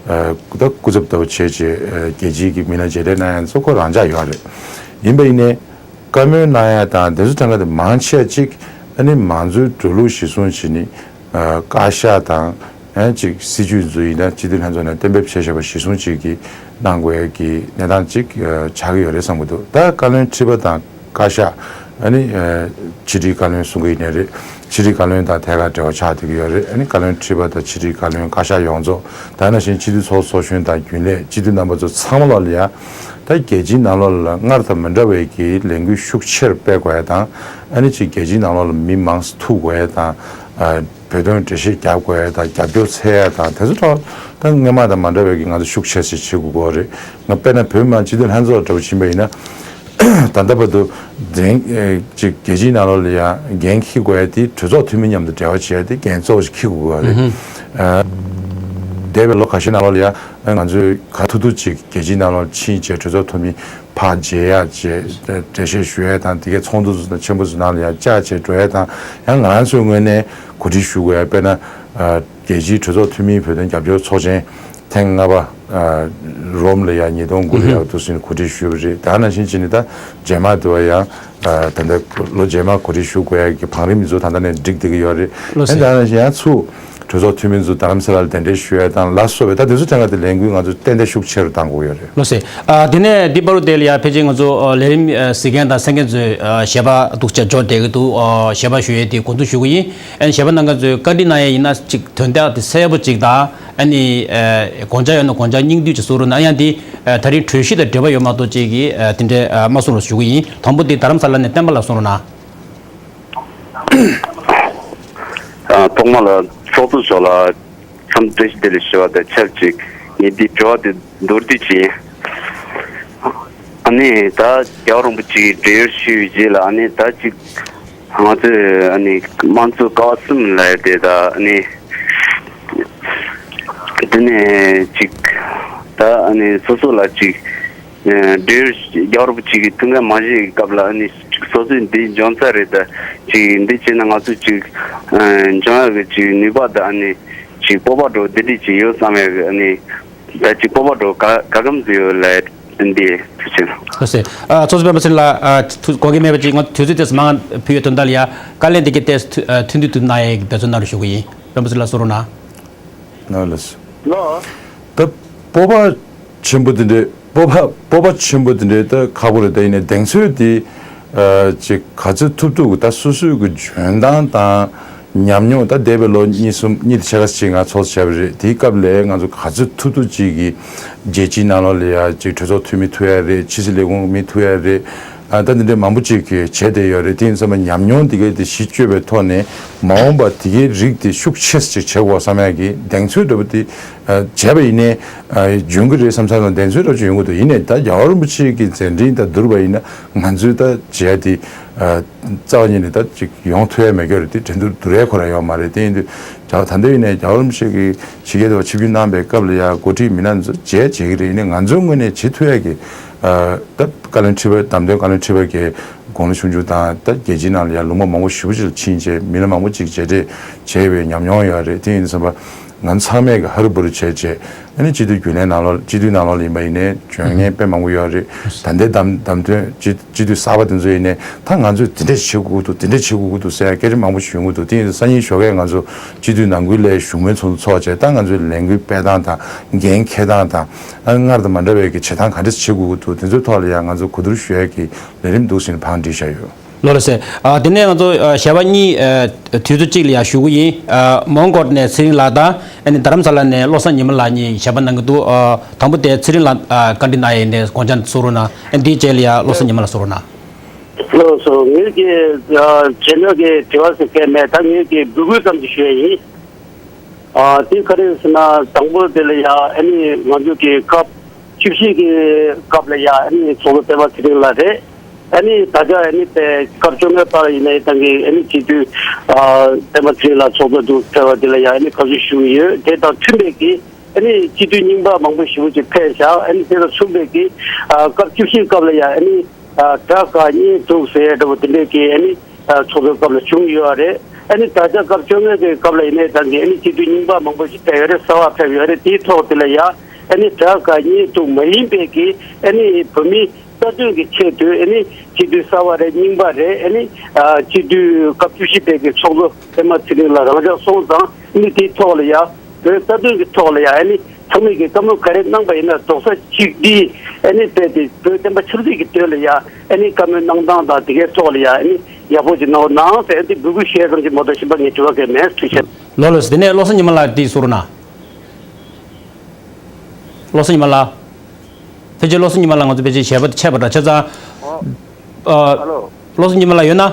ད་སྐུ་ཚབ་ལྟ་བུ་བྱས་བྱས་རྒྱལ་སྤྱིའི་གི་མི་སྣ་མཇལ་འཕྲད་གནང་ཡ་ཚོ་ཁོ་རང་འཇགས་ཡོད་རེད། ཡིན་པ་ཡིན་ནའི། བཀའ་མོལ་གནང་ཡ་དང་དེ་ཚོ་གྲངས་ཀ་དེ་མང་ཆེ་ཅིག་ཨ་ནི་མང་གཙོའི་འགྲོ་ལུགས་གཞིར་བཟུང་བྱས་ནས་བཀའ་ཤག་དང་ཨ་ཅིག་སྲིད་བྱུས་ཚོ་ཡིན་ན་སྤྱི་འཐུས་ལྷན་ཚོགས་ནས་གཏན་འབེབས་བྱས་བཞག་པ་གཞིར་བཟུང་ཅིག་གི་གནང་དགོས་ཀྱི་གནས་སྟངས་ཅིག་ཆགས་ཀྱི་ཡོད་རེད་བསམ་གྱི་འདུག་ད་བཀའ་བློན་ཁྲི་པ་དང་བཀའ་ཤག་ཨ་ནི་ཕྱི་དྲིལ་བཀའ་བློན་གསུང་གི་ཡིན་ནའི་རེད། ཕྱི་དྲིལ་བཀའ་བློན་དང་ཐད་ཀར་འབྲེལ་བ་ཆགས་བསྡད་ཀྱི་ཡོད་རེད། ཨ་ནི་བཀའ་བློན་ཁྲི་པ་དང་ཕྱི་དྲིལ་བཀའ་བློན་བཀའ་ཤག་ཡོངས་རྫོགས་ད་ནང་བཞིན་སྤྱི་འཐུས་ཚོགས་གཙོ་གཞོན་དང་རྒྱུན་ལས་སྤྱི་འཐུས་རྣམ་པ་ཚོ་ཚང་མ་ལོག་ལ་ཡ། ད་རྒྱལ་སྤྱིའི་ནང་ལོགས་ལ་སྔར་དང་མི་འདྲ་བའི་གི་ལས་འགུལ་ཤུགས་ཆེར་སྤེལ་དགོས་ཡ་དང་། ཨ་ནི་ཅིག་རྒྱལ་སྤྱིའི་ནང་ལོགས་ལ་མི་མང་ཙམ་ཐུག་དགོས་ཡ་དང་། ཨ་བོད་དོན་འགྲེལ་བཤད་རྒྱག་དགོས་ཡ་དང་རྒྱབ་སྐྱོར་འཚོལ་ཡ་དང་དེ་ཚོ་ཐོག་ད་སྔོན་མ་དང་མ་འདྲ་བའི་གི་ང་ཚོ་ཤུགས་ཆེ་ཙམ་བྱེད་དགོས་ཀྱི་ཡོད་རེད། ང་དཔེར་ན་བོད་མི་མང་སྤྱི་འཐུས་ལྷན་ཚོགས་འདྲ་བོ་ཕྱིན་པ་ཡིན་ན། ད་ལྟ་བར་དུ་འཛིན་ཅིག་རྒྱལ་སྤྱིའི་ནང་ལོགས་ལ་ཡ་འགན་འཁྱེར་དགོས་ཡ་དེ་གྲོས་ཚོགས་འཐུས་མི་མཉམ་དུ་འབྲེལ་བ་བྱེད་ཡ་དེ་འགན་གཙོ་བོ་ཞིག་འཁྱེར་དགོས་ཀྱི་ཡོད་རེད། འདས་པའི་ལོ་ཁ་ཤས་ནང་ལོགས་ལ་ཡ་ང་ཚོས་ག་ཐུབ་ཐུབ་ཅིག་རྒྱལ་སྤྱིའི་ནང་ལོགས་ཕྱིན་བྱས་གྲོས་ཚོགས་འཐུས་མི་ཕར་མཇལ་ཡ་བྱས་འགྲེལ་བཤད་ཞུ་ཡ་དང་དེ་གའི་ཚོགས་འདུ་ཚོ་དང་ཆེན་པོ་ཚོ་ནང་ལ་ཡ་བཅར་བྱས་འགྲོ་ཡ་དང་། ཡང་ང་རང་ཚོའི་ངོས་ནས་གོ་སྒྲིག་ཞུ་དགོས་ཡ་དཔེར་ན་རྒྱལ་སྤྱིའི་གྲོས་ཚོགས་འཐུས་མིའི་བོད་དོན་རྒྱབ་སྐྱོར་ཚོགས་ཆེན་ཐེངས་ལྔ་པ་རོམ་ལ་ཡ་ཉིས་སྟོང་དགུ་ལ་ཡ་འདུག་སེ་གོ་སྒྲིག་ཞུས་པ་རེད། ད་ནང་བཞིན་བྱས་ནས་ད་རྗེས་མ་དུ་བ་ཡང་ད་ལྟ་ལོ་རྗེས་མ་གོ་སྒྲིག་ཞུ་དགོས་ཡ་གི་བང་རིམ་ཚོ་ད་ལྟ་ནས་སྒྲིག་བསྡད་ཀྱི་ཡོད་རེད། ལགས་སེ། ད་ནང་བཞིན་ཡང་ཚུར་གྲོས་ཚོགས་འཐུས་མི་ཚོ་རྡ་རམ་ས་ལ་ལ་གདན་འདྲེན་ཞུ་ཡ་དང་ལ་སོགས་པའི་ད་དེ་ཚོ་ཐད་ཀ་དེ་ལས་འགུལ་ང་ཚོ་ཏན་ཏན་ཤུགས་ཆེ་རུ་གཏང་དགོས་ཡོད་རེད། ལགས་སེ། ཨ་དེ་ནས་འདི་བར་དུ་དེ་ལ་ཡ་ཕལ་ཆེར་ང་ཚོ་ཨ་ལས་རིམ་ཨ་གཟིགས་མཁན་དང་གསན་མཁན་ཚོས་ཨ་ཞལ་པར་འདུག་ཅེས་འབྱོར་བསྡད་ཀྱི་འདུག་ཨ་ཞལ་པར་ཞུ་ཡས་དེ་འགོ་འཛུགས་ཞུ་གི་ཡིན། ཨ་ནི་ཞལ་པར་གནང་མཁན་ཚོས་བཀའ་འདྲི་གནང་ཡས་ཡིན་ན་ཅིག་དོན་དག་དེ་གསལ་པོ་ཅིག་དང་། ཨ་ནི་ཨ་དགོངས་འཆར་ཡོད་ན་དགོངས་འཆར་སྙིང་བསྡུས་ཅིག་གསུང་རོགས་གནང་། ཡང་འདི་ཨ་ད་རིང་གྲོས་གཞི་དང་འབྲེལ་བ་ཡོད་མ་གཏོགས་ཅིག་གིས་ཨ་དེ་འདྲའི་ཨ་མ་གསུང་རོགས་ཞུ་གི་ཡིན། དང་པོ་དེ་རྡ་རམ་ས་ལ་ནས་བསྟན་པ་ལགས་གསུང་རོགས་གནང་། ཨ་ཐོག་མ་ལ་ཚོགས་གཙོ་མཆོག་ལ་འཚམས་འདྲི་བདེ་ལེགས་ཞུ་བ་དང་ཆབས་ཅིག་ངས་འདི་དྲི་བ་དེ་མདོར་བསྡུས་ཅིག་ཡིན། ཨ་ནི་ད་རྒྱལ་བ་རིན་པོ་ཆེ་གི་བགྲེས་ཡོལ་ཞུས་པའི་རྗེས་ལ་ཨ་ནི་ད་ཅིག་ང་ཚོས་ཨ་ནི་དམངས་གཙོའི་ཀ་བ་གསུམ་ལབ་ཡ་དེ་ད་ཨ་ནི་དེ་ནས་ཅིག་ད་ཨ་ནི་སོ་སོ་ལ་ཅིག་བགྲེས་ཡོལ་རྒྱལ་བ་རིན་པོ་ཆེ་གི་ཐུགས་འགན་མ་བཞེས་ཀྱི་སྐབས་ལ་ཨ་ནི་སོ་སོས་འདི་འབྱུང་རྩ་རེད། ད་ཅིག་འདི་བྱས་ན་ང་ཚོ་ཅིག་འབྱུང་ཡག་གི་ཅིག་ནུས་པ་དང་ཨ་ནི་ཅིག་སྤོབས་པ་འདྲ་བོ་འདི་འདྲས་ཅིག་ཡོད་བསམ་ཡག་གི་ཨ་ནི་ད་ཅིག་སྤོབས་པ་འདྲ་བོ་ག་ག་གམ་ཟིག་ཡོད་ལབ་འདི་ཐུགས་ཆེ། ལགས་སེ། ཨ་ཚོགས་གཙོ་སྤེན་པ་ཚེ་རིང་ལགས། ཨ་ཐུགས་དགོངས་འགལ་མེད་པ་ཅིག་ང་ཚོ་དུས་ཚོད་ཏོག་ཙམ་མང་ང་ཕུལ་ཡོད་དོན་དག་ལ་ཡ་བཀའ་ལན་འདི་གའི་ཏོག་ཙམ་ཐུང་ཐུང་དུ་གནང་ཡག་གི་འབད་བརྩོན་གནང་རོགས་ཞུ་གི་ཡིན། སྤེན་པ་ཚེ་རིང་ལགས་གསུང་རོགས་གནང་། ལགས་ལགས། ལགས། ད་སྤོབས་པ་ཆེན་པོ་འདི་འདྲའི་སྤོབས་པ་སྤོབས་པ་ཆེན་པོ་འདི་འདྲའི་ད་ཁག་པོ་རེད། ད་ཡིན་ནའི་གདེང་ཚོད་འདི་ཨ་ཅིག་ག་ཚོད་ཐུབ་ཐུབ་ཀྱི་ད་སོ་སོའི་གི་འཇོན་ཐང་དང་ཉམས་མྱོང་ད་འདས་པའི་ལོ་གཉིས་གསུམ་གཉིས་དང་ཕྱེད་ཀ་ཅིག་ང་ཚོགས་བྱས་པ་རེད། དེའི་སྐབས་ལ་ང་ཚོ་ག་ཚོད་ཐུབ་ཐུབ་ཅིག་གི་རྒྱལ་སྤྱིའི་ནང་ལོགས་ལ་ཡ་ཅིག་གྲོས་ཚོགས་འཐུས་མི་ཐུག་ཡ་རེད། ཕྱི་སྲིད་ལས་ཁུངས་མི་ཐུག་ཡ་རེད། ཨ་ད་འདི་འདྲའི་མང་པོ་ཅིག་གིས་བྱས་བསྡད་ཡོད་རེད། དེ་ཡིན་ཙང་མ་ཉམས་མྱོང་དེ་གའི་དེ་གཞི་བཅོལ་བའི་ཐོག་ནས་མ་འོངས་པ་དེ་གའི་རིགས་དེ་ཤུགས་ཆེ་ཙམ་ཅིག་བྱེད་དགོས་བསམ་ཡག་གི་གདེང་ཚོད་འདྲ་པོ་དེ་ཨ་བྱས་པ་ཡིན་ནའི་ཨ་འཇོན་གི་རེད་བསམ་བསམ་ལ་གདེང་ཚོད་འདྲ་པོ་ཅིག་ཡོང་གི་འདུག་ཡིན་ནའི་ད་རྒྱལ་བ་རིན་པོ་ཆེ་གི་མཛད་འཕྲིན་ད་བསྡུར་བ་ཡིན་ན་ང་ཚོའི་ད་བྱས་དེ་ཨ་རྩ་བ་ཉིད་ནས་ད་ཅིག་ཡོང་ཐུབ་ཡ་མེད་ཀྱི་རེད། དེ་འགྲན་བསྡུར་བསྡུར་ཡ་ཁོ་རང་ཡོད་མ་རེད། དེ་ཡིན་དུས་རྒྱལ་བ་ད་ལྟ་ཡིན་ནའི་རྒྱལ་བ་རིན་པོ་ཆེ་གི་ཕྱི་རྒྱལ་དུ་ཆིབས་བསྒྱུར་གནང་པའི་སྐབས་ལ་ཡ་འགོ་ཁྲིད་མི་སྣ་ཚོ་བྱས་བྱེད་ཀྱི་རེད། ཡིན་ནའི་ང་ཚོའི་ངོས་ནས་བྱེད་ཐུབ་ཡ་གི་ཨ་ད་བཀའ་བློན་ཁྲི་པ་བདམས་ཐོན་བཀའ་བློན་ཁྲི་པ་གི་དགུང་ལོ་ཆུང་ཆུང་དང་ད་རྒྱལ་སྤྱིའི་ནང་ལ་ཡ་ལུང་པ་མང་པོ་ཞེ་པོ་ཅིག་ལ་ཕྱིན་བྱས་མི་སྣ་མང་པོ་ཅིག་མཇལ་འཕྲད་བྱས་པའི་ཉམས་མྱོང་ཡོད་རེད། དེ་ཡིན་ཙང་ང་ཚང་མས་ཀྱི་ཧ་རུ་བུ་རུ་བྱས་བྱས་ཨ་ནི་སྤྱི་འཐུས་རྒྱུན་ལས་ནང་ལོགས་སྤྱི་འཐུས་ནང་ལོགས་ལ་ཡིན་པ་ཡིན་ནའི་བྱོན་མཁན་དཔེ་མང་པོ་ཡོད་རེད། ད་ལྟའི་བདམས་བདམས་ཐོན་སྤྱི་སྤྱི་འཐུས་གསར་པ་དེ་ཚོ་ཡིན་ནའི་ད་ང་ཚོས་དེ་འདྲས་བྱེད་དགོས་ཀྱི་འདུག་དེ་འདྲས་བྱེད་དགོས་ཀྱི་འདུག་ཟེར་ཡ་སྐད་ཆ་མང་པོ་ཞིག་ཡོང་གི་འདུག་དེ་ཡིན་ཙང་སང་ཉིན་ཞོགས་ཀས་ང་ཚོ་སྤྱི་འཐུས་ནང་ཁུལ་ལ་བཞུགས་མོལ་ཚོགས་འདུ་ཚོགས་བྱས་ད་ང་ཚོའི་ལས་འགུལ་སྤེལ་སྟངས་དང་འགན་འཁྱེར་སྟངས་དང་ཨ་སྔར་དང་མ་འདྲ་བའི་གི་བྱེད་སྟངས་ག་འདྲས་བྱེད་དགོས་ཀྱི་འདུག་དེ་ཚོའི་ཐོག་ལ་ཡང་ང་ཚོ་གོ་བསྡུར་ཞུ་ཡ་གི་ལས་རིམ་འདུག་ཟེར་ནས་བང་བསྒྲིགས་བཞག་ཡོད། ལགས་ལགས་སེ། ཨ་དེ་ནས་ང་ཚོ་ཨ་ཞལ་པར་གཉིས་ཨ་དུས་ཚོད་གཅིག་ལ་ཡང་ཞུ་གི་ཡིན། ཨ་མོན་གྷོ་ནས་ཚེ་རིང་ལགས་དང་ཨ་ནི་རྡ་རམ་ས་ལ་ནས་བློ་བཟང་ཉི་མ་ལགས་གཉིས་ཞལ་པར་གནང་གི་འདུག་ཨ་དང་པོ་དེ་ཚེ་རིང་ལགས་ཨ་བཀའ་འདྲི་གནང་ཡས་ཡིན་ནས་དགོངས་འཆར་གསུང་རོགས་གནང་། ཨ་འདིའི་རྗེས་ལ་ཡང་བློ་བཟང་ཉི་མ་ལགས་གསུང་རོགས་གནང་། ལགས་སོ། ངེད་ཀྱི་ཨ་རྗེས་ལུས་ཀྱི་དྲི་བ་ཟེར་མཁན་མེད། ད་ངེད་ཀྱི་འབོད་སྐུལ་ཙམ་ཞིག་ཞུ་ཡས་ཡིན། ཨ་དེ་ག་རེ་ཟེར་ན་དང་པོ་དེ་ལ་ཡ་ཨ་ནི་ང་ཚོ་གི་སྐབས་བཅུ་བཞི་གི་སྐབས་ལ་ཡ་ཨ་ནི་ཚོགས་གཙོ་སྤེན་པ་ཚེ་རིང་ལགས་རེད། ཨ་ནི་ད་ཆ་ཨ་ནི་དེ་སྐབས་བཅོ་ལྔའི་བར་ཡིན་ནའི་ད་གི་ཨ་ནི་སྤྱི་འཐུས་ཨ་སྤེན་པ་ཚེ་རིང་ལགས་ཚོགས་གཙོ་དུ་ཕེབས་པ་དེ་ལ་ཡ་ཨ་ནི་དགའ་བསུ་ཞུ་གི་ཡོད། དེ་དང་མཐུན་པའི་གི་ཨ་ནི་སྤྱི་འཐུས་རྙིང་པ་མང་པོ་ཞེ་པོ་ཅིག་ཕེབས་བཞག་ཨ་ནི་དེ་དང་མཚུངས་པའི་གི་ཨ་སྐབས་བཅུ་བཞིའི་སྐབས་ལ་ཡ་ཨ་ནི་ཨ་དགྲ་དགའ་གཉེན་སྡུག་ཟེར་ཡ་འདྲ་བོ་དེ་འདྲའི་གི་ཨ་ནི་ཨ་ཚོགས་གཙོའི་སྐབས་ལ་བྱུང་ཡོད་རེད། ཨ་ནི་ད་ཆ་སྐབས་བཅོ་ལྔའི་གི་སྐབས་ལ་ཡིན་ནའི་ད་གི་ཨ་ནི་སྤྱི་འཐུས་རྙིང་པ་མང་པོ་ཞིག་ཕེབས་ཡོད་རེད། གསར་པ་ཕེབས་ཡོད་རེད། དེའི་ཐོག་དེ་ལ་ཡ་ཨ་ནི་དགྲ་དགའ་གཉེན་སྡུག་མ་ཡིན་པའི་གི་ཨ་ནི་བོད་མིའི་རྩ་དོན་གི་ཆེད་དུ་ཨ་ནི་སྤྱི་འཐུས་གསར་པ་རེད། རྙིང་པ་རེད། ཨ་ནི་ཨ་སྤྱི་འཐུས་སྐབས་བཅུ་བཞི་པའི་གི་ཚོགས་གཙོ་སྤེན་པ་ཚེ་རིང་ལགས་རང་འཇགས་སོང་ཙང་ཨ་ནི་དེའི་ཐོག་ལ་ཡ་བོད་རྩ་དོན་གི་ཐོག་ལ་ཡ་ཨ་ནི་ཚང་མས་ཀྱི་བཀའ་མོལ་ག་རེ་གནང་པ་ཡིན་ན་རྡོག་རྩ་གཅིག་སྒྲིལ་ཨ་ནི་རྦད་དེ་བོད་བསྟན་པ་ཆབ་སྲིད་ཀྱི་དོན་ལ་ཡ་ཨ་ནི་བཀའ་མོལ་གནང་སྟངས་དང་དེ་གའི་ཐོག་ལ་ཡ་ཨ་ནི་ཡག་པོ་ཅིག་གནང་རོགས་གནང་ཟེར་ཨ་ནི་འབོད་སྐུལ་ཞུ་ཡ་ཙམ་ཅིག་མ་གཏོགས་གཞན་པ་ངས་དྲི་བ་གང་ཡང་མེད། ཐུགས་རྗེ་ཆེ། ལགས་ལགས་སོ། དེ་ནས་བློ་བཟང་ཉི་མ་ལགས་དེ་གསུང་རོགས་གནང་། བློ་བཟང་ཉི་མ་ལགས། ཕལ་ཆེར་བློ་བཟང་ཉི་མ་ལགས་ང་ཚོ་ཕལ་ཆེར་ཞལ་པར་དེ་ཆད་པ་འདྲ་བྱས་ཙང་། ཨ་ཨ་ལོ། བློ་བཟང་ཉི་མ་ལགས་ཡོད་ན།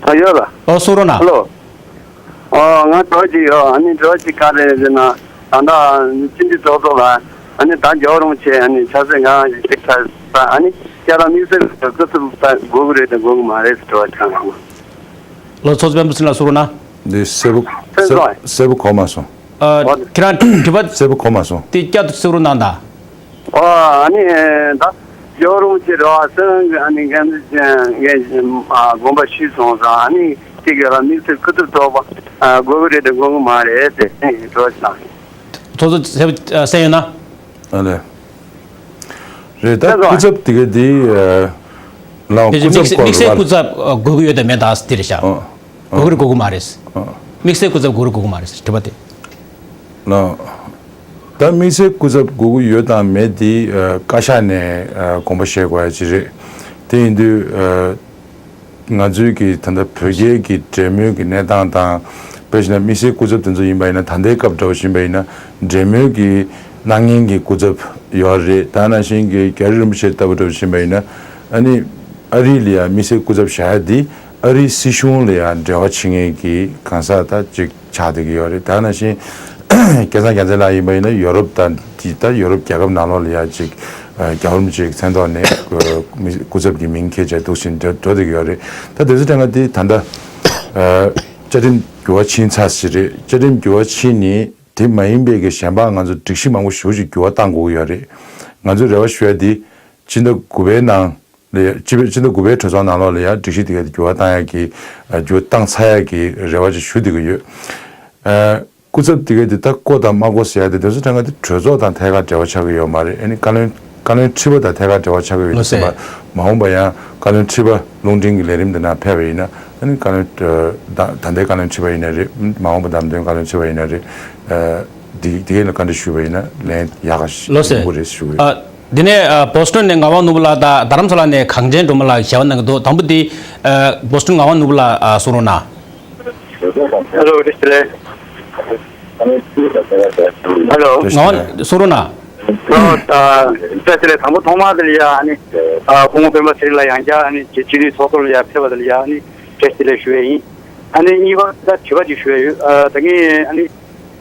ཨ་ཡོད་ལ། ཨོ་གསུང་རོགས་གནང་། ཨ་ལོ། ཨོ་ང་དྲི་བ་ཅིག་ཡོད། ཨ་ནི་དྲི་བ་ཅིག་ག་རེ་རེད་ཟེར་ན་ད་ལྟ་སྤྱི་འཐུས་ཚོགས་གཙོ་ལ་ཨ་ནི་ད་རྒྱལ་བ་རིན་པོ་ཆེ་ཨ་ནི་ཕྱག་འཚལ་གང་ཞིག་ཅིག་ཚར་ས་ཨ་ནི་སྐྱ་ར་དམིགས་བསལ་སྐུ་ཚབ་ད་དགོས་ཀྱི་རེད་དང་དགོས་ཀྱི་མ་རེད་ཟེར་དྲི་བ་ཅིག་གནང་། ལགས་ཚོགས་གཙོ་སྤེན་པ་ཚེ་རིང་ལགས་གསུང་རོགས་གནང་། འདི་གསལ་པོ་གསལ་པོ་གསལ་པོ་གོ་མ་སོང་། ཨ་ཁྱེད་རང་དྲི་བ་གསལ་པོ་གོ་མ་སོང་། དེ་བསྐྱར་དུ་གསུང་རོགས་གནང་དང་། ཨོ་ཨ་ནི་ད་ཇོ་རུང་ཆེ་རོ་ཨ་སེ་རང་གི་ཨ་ནི་འགན་འཛིན་ངས་ཨ་དགོངས་པ་ཞུས་སོང་ཙང་ཨ་ནི་གཅིག་ཡོད་ལ་དམིགས་བསལ་སྐུ་ཚབ་ཚོགས་པ་ཨ་དགོས་ཀྱི་རེད་དེ་དགོས་ཀྱི་མ་རེད་དེ་ཨ་ནི་འགྲོ་ཞིག་དང་། ཚོགས་གཙོ་གསལ་པོ་གསལ་ཡོད་ན། ཨ་ལེ། རེད་ད་སྐུ་ཚབ་དེ་ག་དེ་ཨ་ལའང་སྐུ་ཚབ་དམིགས་བསལ་སྐུ་ཚབ་དགོས་ཀྱི་ཡོད་དམ་མེད་ད་དེ་རེད་ཤག་ཨོ། དགོས་ཀྱི་རེད་དགོས་ཀྱི་མ་རེད། དམིགས་བསལ་སྐུ་ཚབ་དགོས་ཀྱི་རེད་དགོས་ཀྱི་མ་རེད་དྲི་བ་དེ། ལགས། ད་དམིགས་བསལ་སྐུ་ཚབ་དགོས་ཀྱི་ཡོད་དང་མེད་དེ་ཨ་བཀའ་ཤག་ནས་ཨ་དགོངས་པ་བཞེས་དགོས་ཡ་ཅིག་རེད། དེ་ཡིན་དུས་ཨ་ང་ཚོའི་གི་ད་ལྟ་བོད་རྒྱའི་གི་འབྲེལ་མོལ་གི་གནས་སྟངས་དང་དཔེ་བྱས་ན་དམིགས་བསལ་སྐུ་ཚབ་དེ་ཚོ་ཡིན་པ་ཡིན་ན་ད་ལྟའི་སྐབས་འདྲ་བོ་ཞིག་ཡིན་པ་ཡིན་ན་འབྲེལ་མོལ་གི་གནང་མཁན་གྱི་སྐུ་ཚབ་ཡོད་རེད། ད་ནང་བཞིན་གྱི་རྒྱ་རི་རིན་པོ་ཆེ་ལྟ་བུ་འདྲ་བོ་ཞིག་ཡིན་པ་ཡིན་ན་ཨ་ནི་ཨ་རི་ལ་ཡ་དམིགས་བསལ་སྐུ་ཚབ་བཞག་ཡ་དེ་ཨ་རིའི་སྲིད་གཞུང་ལ་ཡ་འབྲེལ་བ་བྱེད་མཁན་གྱི་གང་ཟག་ད་ཅིག་ཆགས་བསྡད་ཀྱི་ཡོད་རེད། ད་ནང་བཞིན་སྐལ་བཟང་རྒྱལ་མཚན་ལགས་ཡིན་པ་ཡིན་ན་ཡོ་རོབ་དང་དེ་ལྟར་ཡོ་རོབ་རྒྱལ་ཁབ་ནང་ལོགས་ལ་ཡ་ཅིག་རྒྱལ་བ་རིན་པོ་ཆེའི་མཚན་ཐོག་ནས་སྐུ་ཚབ་ཀྱི་མིང་འཁྱེར་བྱས་འདུག་བཞིན་འགྲོ་འགྲོ་བསྡད་ཀྱི་ཡོད་རེད། ད་དེ་ཚོ་དྲན་ག་དེ་ད་ལྟ་བཅའ་ཁྲིམས་འགྱུར་བ་ཕྱིན་ཚར་ཞིག་རེད། བཅའ་ཁྲིམས་འགྱུར་བ་ཕྱིན་ནས་དེ་མ་ཡིན་པའི་གི་གཞན་པ་ང་ཚོ་སྒྲིག་གཞི་མང་པོ་ཞེ་པོ་ཅིག་འགྱུར་བ་གཏང་དགོས་ཀྱི་ཡོད་རེད། ང་ཚོས་རེ་བ་ཞུ་ཡ་དེ་སྤྱི་ཟླ་དགུ་པའི་ནང་ལ་ཡ་སྤྱི་པའི་སྤྱི་ཟླ་དགུ་པའི་གྲོས་ཚོགས་ནང་ལོགས་ལ་ཡ་སྒྲིག་གཞི་དེ་ག་དེ་འགྱུར་བ་གཏང་ཡ་གི་འགྱུར་བ་གཏང་ཚར་ཡ་གི་རེ་བ་ཅིག་ཞུ་བསྡད་ཀྱི་ཡོད། ཨ། སྐུ་ཚབ་དེ་ག་དེ་ད་བསྐོ་དང་མ་བསྐོ་ཟེར་ཡ་དེ་དེ་ཚོ་དྲན་ག་དེ་གྲོས་ཚོགས་དང་ཐད་ཀར་འབྲེལ་བ་ཆགས་ཀྱི་ཡོད་མ་རེད། ཨ་ནི་བཀའ་བློན་བཀའ་བློན་ཁྲི་པ་དང་ཐད་ཀར་འབྲེལ་བ་ཆགས་ཀྱི་ཡོད་ཙང་མ་འོངས་པ་ཡང་བཀའ་བློན་ཁྲི་པ་རླུང་འཕྲིན་གྱི་ལས་རིམ་འདི་ནང་ཕེབས་པ་ཡིན་ན་ཨ་ནི་བཀའ་བློན་ད་ད་ལྟའི་བཀའ་བློན་ཁྲི་པ་ཡིན་ན་རེད། མ་འོངས་པ་བདམས་ཐོན་བཀའ་བློན་ཁྲི་པ་ཡིན་ན་རེད། དེ་དེ་ག་ལ་བཀའ་འདྲི་ཞུས་པ་ཡིན་ན་ལན་ཡག་ག་ཞིག་ལོ་སེ་ཡོང་གི་རེད་ཞུ་གི་ཡོད། ཨ། འདི་ནས་ཨ་བོ་སི་ཊོན་ནས་ངག་དབང་ནོར་བུ་ལགས་དང་རྡ་རམ་ས་ལ་ནས་གངས་ཅན་སྒྲོལ་མ་ལགས་ཞལ་པར་གནང་གི་འདུག་དང་པོ་དེ་ཨ་བོ་སི་ཊོན་ངག་དབང་ནོར་བུ་ལགས་ཨ་གསུང་རོགས་གནང་། ཧེ་ལོ། བཀྲ་ཤིས་བདེ་ལེགས། ཧེ་ལོ། ངག་དབང་གསུང་རོགས་གནང་། ཨོ། ད་བཀྲ་ཤིས་བདེ་ལེགས། དང་པོ་ཐོག་མར་དེ་ལ་ཡ་ཨ་ནི་སྐུ་ངོ་སྤེན་པ་ཚེ་རིང་ལགས་ཡང་བསྐྱར་ཨ་ནི་སྤྱི་འཐུས་ཚོགས་གཙོ་ལ་ཡ་ཕེབས་པ་དེ་ལ་ཡ་ཨ་ནི་བཀྲ་ཤིས་བདེ་ལེགས་ཞུ་ཡས་ཡིན། ཨ་ནི་གཉིས་པ་ད་དྲི་བ་ཅིག་ཞུ་ཡས་ཡོད། ད་གིན་ཨ་ནི་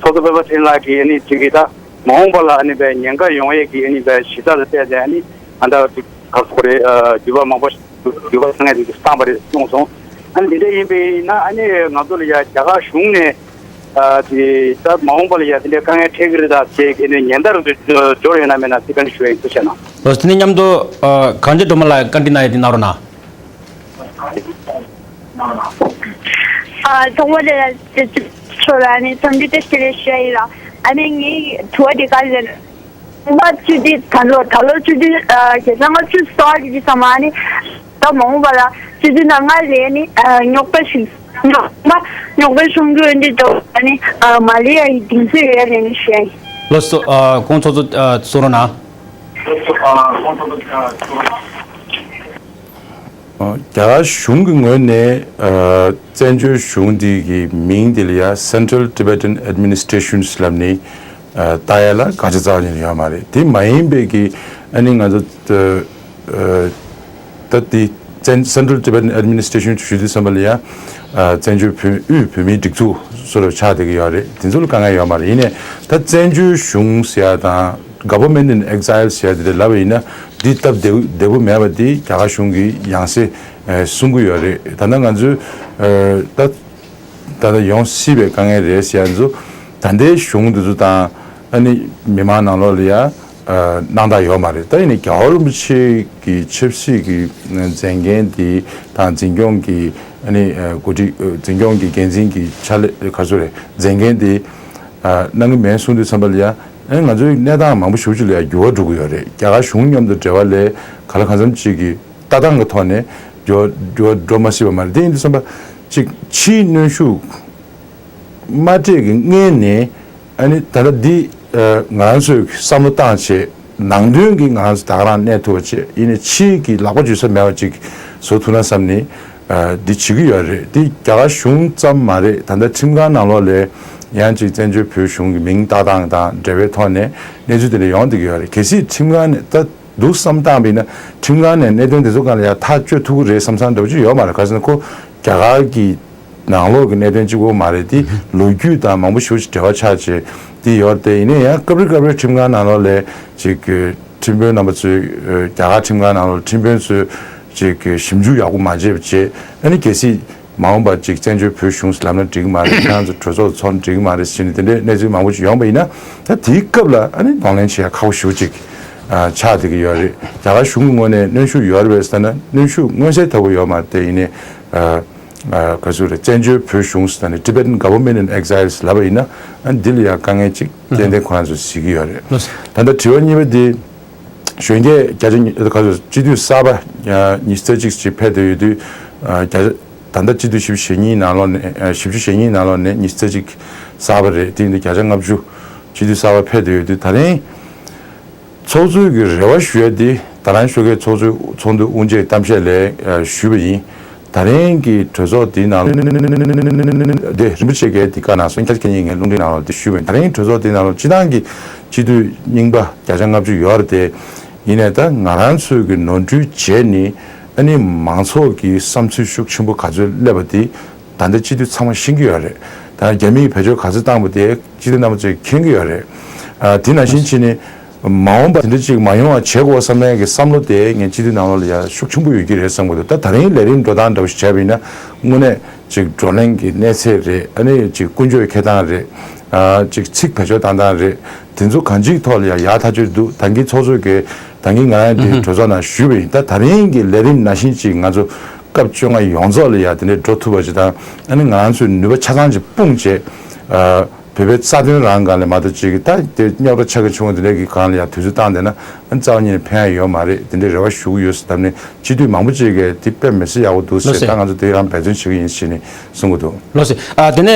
ཚོགས་གཙོ་སྤེན་པ་ཚེ་རིང་ལགས་ཀྱིས་ཨ་ནི་ཅིག་གིས་ད་མ་འོངས་པ་ལ་ཨ་ནི་བས་ཉེན་ཁ་ཡོང་ཡས་ཀྱི་ཨ་ནི་བས་གཞི་རྩ་ལ་བལྟས་ཏེ་ཨ་ནི་ཨ་ད་ག་སོ་རེད། འགྱུར་བ་མང་པོ་འགྱུར་བ་ཚང་ཡས་ཅིག་བཏང་པ་རེད་གསུངས་སོང་། ཨ་ནི་འདི་འདྲ་ཡིན་པས་ན་ཨ་ནི་ང་ཚོ་ལ་ཡ་རྒྱ་གར་གཞུང་ནས། ཨ་དེ་ད་མ་འོངས་པ་ལ་ཡ་དེ་འདྲའི་དཀའ་ངལ་འཕྲད་ཀྱི་རེད་ད་ཅེས་ཀྱི་ནས་ཉེན་བརྡ་རུ་འབྱོར་ཡོད་ན་མེད་ན་དེ་བཀའ་འདྲི་ཞུ་ཡ་ཡིན། ཐུགས་རྗེ་གནང་། ལགས་སོ། དེ་ནས་མཉམ་དུ་ཨ་གངས་ཅན་སྒྲོལ་མ་ལགས་བཀའ་འདྲི་གནང་ཡ་དེ་གནང་རོགས་གནང་། ཨ་ཐོག་མ་དེ་ལ་ཚོ་ལ་ནི་འཚམས་འདྲི་བཀྲ་ཤིས་བདེ་ལེགས་ཞུ་ཡ་ཡིན་ལ། ཨ་ནི་ངའི་དྲི་བ་དེ་ག་རེ་རེད། ད་སྤྱི་འཐུས་ད་ལོ་ད་ལོ་སྤྱི་འཐུས་ཨ་བརྒྱ་ཆ་ལྔ་བཅུ་ཙམ་གྱི་ཙམ་ཨ་ནི་ད་མ་འོངས་པ་ལ་སྤྱི་འཐུས་ནང་ལྔ་རེ་ནི་ཨ་རྙོག་དྲ་ཞིག་རྙོག་མ་རྙོག་དྲ་བྱུང་རྒྱུ་འདི་འདྲ་ཨ་ནི་ཨ་མ་ལེ་ཡ་ཡི་གདེང་ཚོད་ཡོད་རེད་ནི་ཞུ་ཡ་ཡིན། ལགས་སོ། ཨ་ཁོང་ཚོགས་གཙོ་ཨ་གསུང་རོགས་གནང་། ལགས་སོ། ཨ་ཁོང་ཚོགས་གཙོ་ཨ་གསུང་རོགས་གནང་། ཨ་རྒྱ་གར་གཞུང་གི་ངོས་ནས་ཨ་བཙན་བྱོལ་གཞུང་འདི་གི་མིང་འདི་ལ་ཡ་Central Tibetan Administration ལབ་ནི་ཨ་བཏགས་ཡ་ལ་དགག་བྱ་རྩ་བ་ཉིད་ནས་ཡོད་མ་རེད། དེ་མ་ཡིན་པའི་གི་ཨ་ནི་ང་ཚོ་ཨ་ད་དེ་བཙན་Central Tibetan Administration ཞུ་དུས་ཙམ་པ་ལ་ཡ་ཨ་བཙན་བྱོལ་བོད་དབུས་བོད་མིའི་སྒྲིག་འཛུགས་བཟོ་འདྲ་ཆགས་བསྡད་ཀྱི་ཡོད་རེད། དེ་ཚོ་ལ་དཀའ་ངལ་ཡོད་མ་རེད། ཡིན་ནའི་ད་བཙན་བྱོལ་གཞུང་ཟེར་ཡ་དང་། Government in Exile ཟེར་ཡ་དེ་ལབ་པ་ཡིན་ན་འདི་སྟབས་བདེ་བདེ་པོ་མེད་པ་འདི་རྒྱ་གར་གཞུང་གི་ཡང་སེ་ཨ་གསུང་གི་ཡོད་རེད། ད་ལྟ་ང་ཚོའི་ཨ་ད་ད་ལྟ་ཡོང་སྲིད་པའི་དཀའ་ངལ་རེད་ཟེར་ཡ་ཚོ་ད་ལྟའི་གཞུང་འདི་ཚོ་དང་ཨ་ནི་མི་མང་ནང་ལོགས་ལ་ཡ་ཨ་སྣང་དག་ཡོད་མ་རེད། ད་ཡིན་ནའི་རྒྱལ་བ་རིན་པོ་ཆེ་གི་ཆབ་སྲིད་ཀྱི་མཛད་འགན་དེ་དང་འཛིན་སྐྱོང་གི་ཨ་ནི་ཨ་འགོ་ཁྲིད་ཨ་འཛིན་སྐྱོང་གི་འགན་འཛིན་གྱི་ཕྱག་ལས་ག་ཚོད་རེད། མཛད་འགན་དེ་ཨ་གནང་གི་མེད་གསུང་དུས་ཙམ་པ་ལ་ཡ་ཨ་ང་ཚོའི་གནས་སྟངས་མང་པོ་ཞེ་པོ་ཅིག་ལ་ཡ་འགྱུར་བ་འགྲོ་གི་ཡོད་རེད། རྒྱ་གར་གཞུང་མཉམ་དུ་འབྲེལ་བ་ལས་ག་ལ་གང་འཚམ་ཅིག་གི་ལྟ་སྟངས་ཀྱི་ཐོག་ནས་འགྱུར་བ་འགྲོ་མ་སྲིད་པ་མ་རེད། དེ་ཡིན་དུས་ཙམ་པ་ཅིག་ཕྱིའི་གནོན་ཤུགས་མ་སྤྲད་ཀྱི་སྔོན་ནས་ཨ་ནི་ད་ལྟ་འདི་ཨ་ང་རང་ཚོས་བསམ་བློ་བཏང་བྱས་ནང་དོན་གྱི་ང་རང་ཚོ་ད་ག་རང་གནས་ཐུབ་པ་བྱས། ཡིན་ནའི་ཕྱིའི་གི་ལག་པ་འཇུ་ས་མེད་པ་ཅིག་བཟོ་ཐུབ་ན་བསམ་ནས་ཨ་འདི་བྱེད་ཀྱི་ཡོད་རེད། འདི་རྒྱ་གར་གཞུང་ཙམ་མ་རེད། ད་ལྟ་ཁྲིམས་ཁང་ནང་ལོགས་ལ་ཡང་ཅིག་བཙན་བྱོལ་བོད་གཞུང་གི་མིང་བཏགས་སྟངས་དང་འབྲེལ་བའི་ཐོག་ནས་གནས་ཚུལ་དེ་འདྲ་ཡོང་བསྡད་ཀྱི་ཡོད་རེད། གལ་སྲིད་ཁྲིམས་ཁང་ནས་ད་འདུག་བསམ་བཏང་བ་ཡིན་ན་ཁྲིམས་ཁང་ནས་གནད་དོན་དེ་ཚོ་སྒང་ལ་ཡང་ཐག་གཅོད་ཐུབ་ཀྱི་རེད་བསམ་བསམ་འདྲ་པོ་ཅིག་ཡོད་མ་རེད། ག་རེ་ཟེར་ན་ཁོ་རྒྱ་གར་གྱི་ནང་ལོགས་ཀྱི་གནད་དོན་གཅིག་པོ་མ་རེད། དེ་ལོ་རྒྱུས་དང་མང་པོ་ཞེ་པོ་ཅིག་འབྲེལ་བ་ཆགས་བྱས་དེ་ཡོད་རེད། དེ་ཡིན་ན་ཡང་སྐབས་རེ་སྐབས་རེ་ཁྲིམས་ཁང་ནང་ལོགས་ལ་ཅིག་ཁྲིམས་དཔོན་རྣམ་པ་ཚོས་རྒྱ་གར་ཁྲིམས་ཁང་ནང་ལོགས་ཁྲིམས་དཔོན་ཚོས་ཅིག་ཞིབ་འཇུག་ཡག་པོ་མ་བྱས་པ་བྱས། ཨ་ནི་གལ་སྲིད་མ་འོངས་པར་ཅིག་བཙན་བྱོལ་བོད་གཞུང་ལབ་ན་འགྲིག་གི་མ་རེད། ཁྱེད་རང་ཚོ་གྲོས་ཚོགས་ཚོགས་ན་འགྲིག་གི་མ་རེད་ཟེར་ནས་དེ་འདྲའི་གནས་ཚུལ་མང་པོ་ཅིག་ཡོང་པ་ཡིན་ན། ད་དེའི་སྐབས་ལ་ཨ་ནི་གདོང་ལེན་བྱེད་ཡ་ཁག་པོ་ཞེ་པོ་ཅིག་ཨ་ཆགས་བསྡད་ཀྱི་ཡོད་རེད། རྒྱ་གར་གཞུང་གི་ངོས་ནས་གནོན་ཤུགས་ཡོད་རེད་པས་ཟེར་ན་གནོན་ཤུགས་མངོན་གསལ་དོད་པོ་ཡོད་མ་རེད། དེ་ཡིན་ནའི་ཨ་ཨ་ག་ཚོད་རེད། བཙན་བྱོལ་བོད་གཞུང་ཟེར་ན་Tibetan Government in Exile ལབ་པ་ཡིན་ན་ཨ་འདི་ལ་ཡང་དཀའ་ངལ་ཅིག་ཏན་ཏན་ཁོ་རང་ཚོས་གཟིགས་ཀྱི་ཡོད་རེད། ལགས་སོ། ད་ལྟ་དྲི་བ་གཉིས་པ་འདི་གཞོན་སྐྱེས་བརྒྱ་ཆ་ཉི་ག་ཚོད་སྤྱི་འཐུས་གསར་པ་ཉི་ཤུ་རྩ་གཅིག་ཅིག་ཕེབས་བསྡད་ཡོད་དུས་ཨ་བརྒྱ་ཆ་ད་ལྟ་སྤྱི་འཐུས་བཞི་བཅུ་ཞེ་གཉིས་ནང་ལོགས་ནས་ཨ་བཞི་བཅུ་ཞེ་གཉིས་ནང་ལོགས་ནས་ཉི་ཤུ་རྩ་གཅིག་གསར་པ་རེད། དེ་ཡིན་དུས་བརྒྱ་ཆ་ལྔ་བཅུ་སྤྱི་འཐུས་གསར་པ་ཕེབས་བསྡད་ཡོད་དུས་ད་རིང་ཚོགས་གཙོའི་གི་རེ་བ་ཞུ་ཡ་དེ་ད་རང་ཞོགས་ཀས་ཚོགས་གཙོའི་ཚོགས་འདུ་དབུ་འབྱེད་གཏམ་བཤད་ལས་ཨ་ཞུས་པ་ཡིན། ད་རིང་གི་གྲོས་ཚོགས་འདིའི་ནང་ལ་དེ་རིན་པོ་ཆེ་གིས་དེ་བཀའ་གནང་སོང་། ཁྱེད་ཁྱེད་གཉིས་ངའི་རླུང་འཕྲིན་ནང་ལ་དེ་ཞུས་པ་ཡིན། ད་རིང་གྲོས་ཚོགས་འདིའི་ནང་ལ་སྤྱི་བཏང་གི་སྤྱི་འཐུས་རྙིང་པ་བརྒྱ་ཆ་ལྔ་བཅུ་ཡོད་རེད་དེ། ཡིན་ནའི་ད་ང་རང་ཚོའི་གི་ནོར་འཁྲུལ་བྱས་ནས་ཨ་ནི་མང་ཚོགས་ཀྱི་བསམ་ཚུལ་ཤུགས་ཆེན་པོ་ག་ཚོད་སླེབས་པ་དེ་ད་ལྟ་སྤྱི་འཐུས་ཚང་མ་ཤེས་ཀྱི་ཡོད་རེད། ད་རྒྱ་མིས་བེད་སྤྱོད་ག་ཚོད་བཏང་པ་དེ་སྤྱི་འཐུས་རྣམ་པ་ཚོས་མཁྱེན་གྱི་ཡོད་རེད། ཨ་དེ་ནང་བཞིན་བྱས་ནས་མ་འོངས་པ་དེ་འདྲ་ཅིག་མ་ཡོང་བ་བྱེད་དགོས་བསམ་ཡས་ཀྱི་བསམ་བློ་དེ་ངས་སྤྱི་འཐུས་ནང་ལོགས་ལ་ཡ་ཤུགས་ཆེན་པོ་ཡོད་ཀྱི་རེད་བསམ་གྱི་འདུག་ད་ད་རིང་ལས་རིམ་འགྲོ་སྟངས་འདྲ་བོ་ཞིག་བྱས་པ་ཡིན་ན་དངོས་གནས་ཅིག་བགྲོ་གླེང་གི་གནས་ཚད་རེད། ཨ་ནི་ཅིག་ཀུན་སྤྱོད་འཁྱེར་སྟངས་རེད། ཨ་ཅིག་ཚིག་བེད་སྤྱོད་བཏང་སྟངས་རེད། དེ་ཚོ་གང་ཅིའི་ཐོག་ལ་ཡ་ཡག་ཐག་ཆོད་འདུག་ད་གིན་ཚོགས་གཙོ་གིས་ད་གིན་ང་རང་དེ་གྲོས་ཚོགས་ནང་ཞུས་པ་ཡིན། ད་ད་རིང་གི་ལས་རིམ་ནང་བཞིན་ཅིག་ང་ཚོ་སྐབས་བཅོ་ལྔ་ཡོངས་རྫོགས་ལ་ཡ་དེ་འདྲའི་འགྲོ་ཐུབ་པ་ཅིག་དང་། ཨ་ནི་ང་རང་ཚོའི་ནུས་པ་ཆ་ཚང་ཅིག་སྤུངས་བྱས། ཨ་བོད་པའི་རྩ་དོན་རང་སྒང་ལ་མ་གཏོགས་ཅིག་ད་དེ་རྙོག་དྲ་ཆགས་ཀྱི་བྱུང་བ་དེ་འདྲ་གི་སྒང་ལ་ཡ་དུས་ཚོད་བཏང་བསྡད་ན་ཨ་ནི་རྩ་བ་ཉིད་ནས་ཕན་ཡ་ཡོད་མ་རེད། དེ་འདྲའི་རེ་བ་ཞུ་གི་ཡོད་ཟེར། ད་ནི་སྤྱི་འཐུས་མང་པོ་ཅིག་གིས་དེ་དཔེ་མི་སྲིད་ཡག་པོ་འདུག་ཟེར། ལགས་སོ། ད་ང་ཚོ་དེ་རང་འབད་བརྩོན་བྱེད་ཀྱི་ཡིན་ཞེས་ནས་གསུང་གི་འདུག་ལགས་སོ། ཨ་དེ་ནས་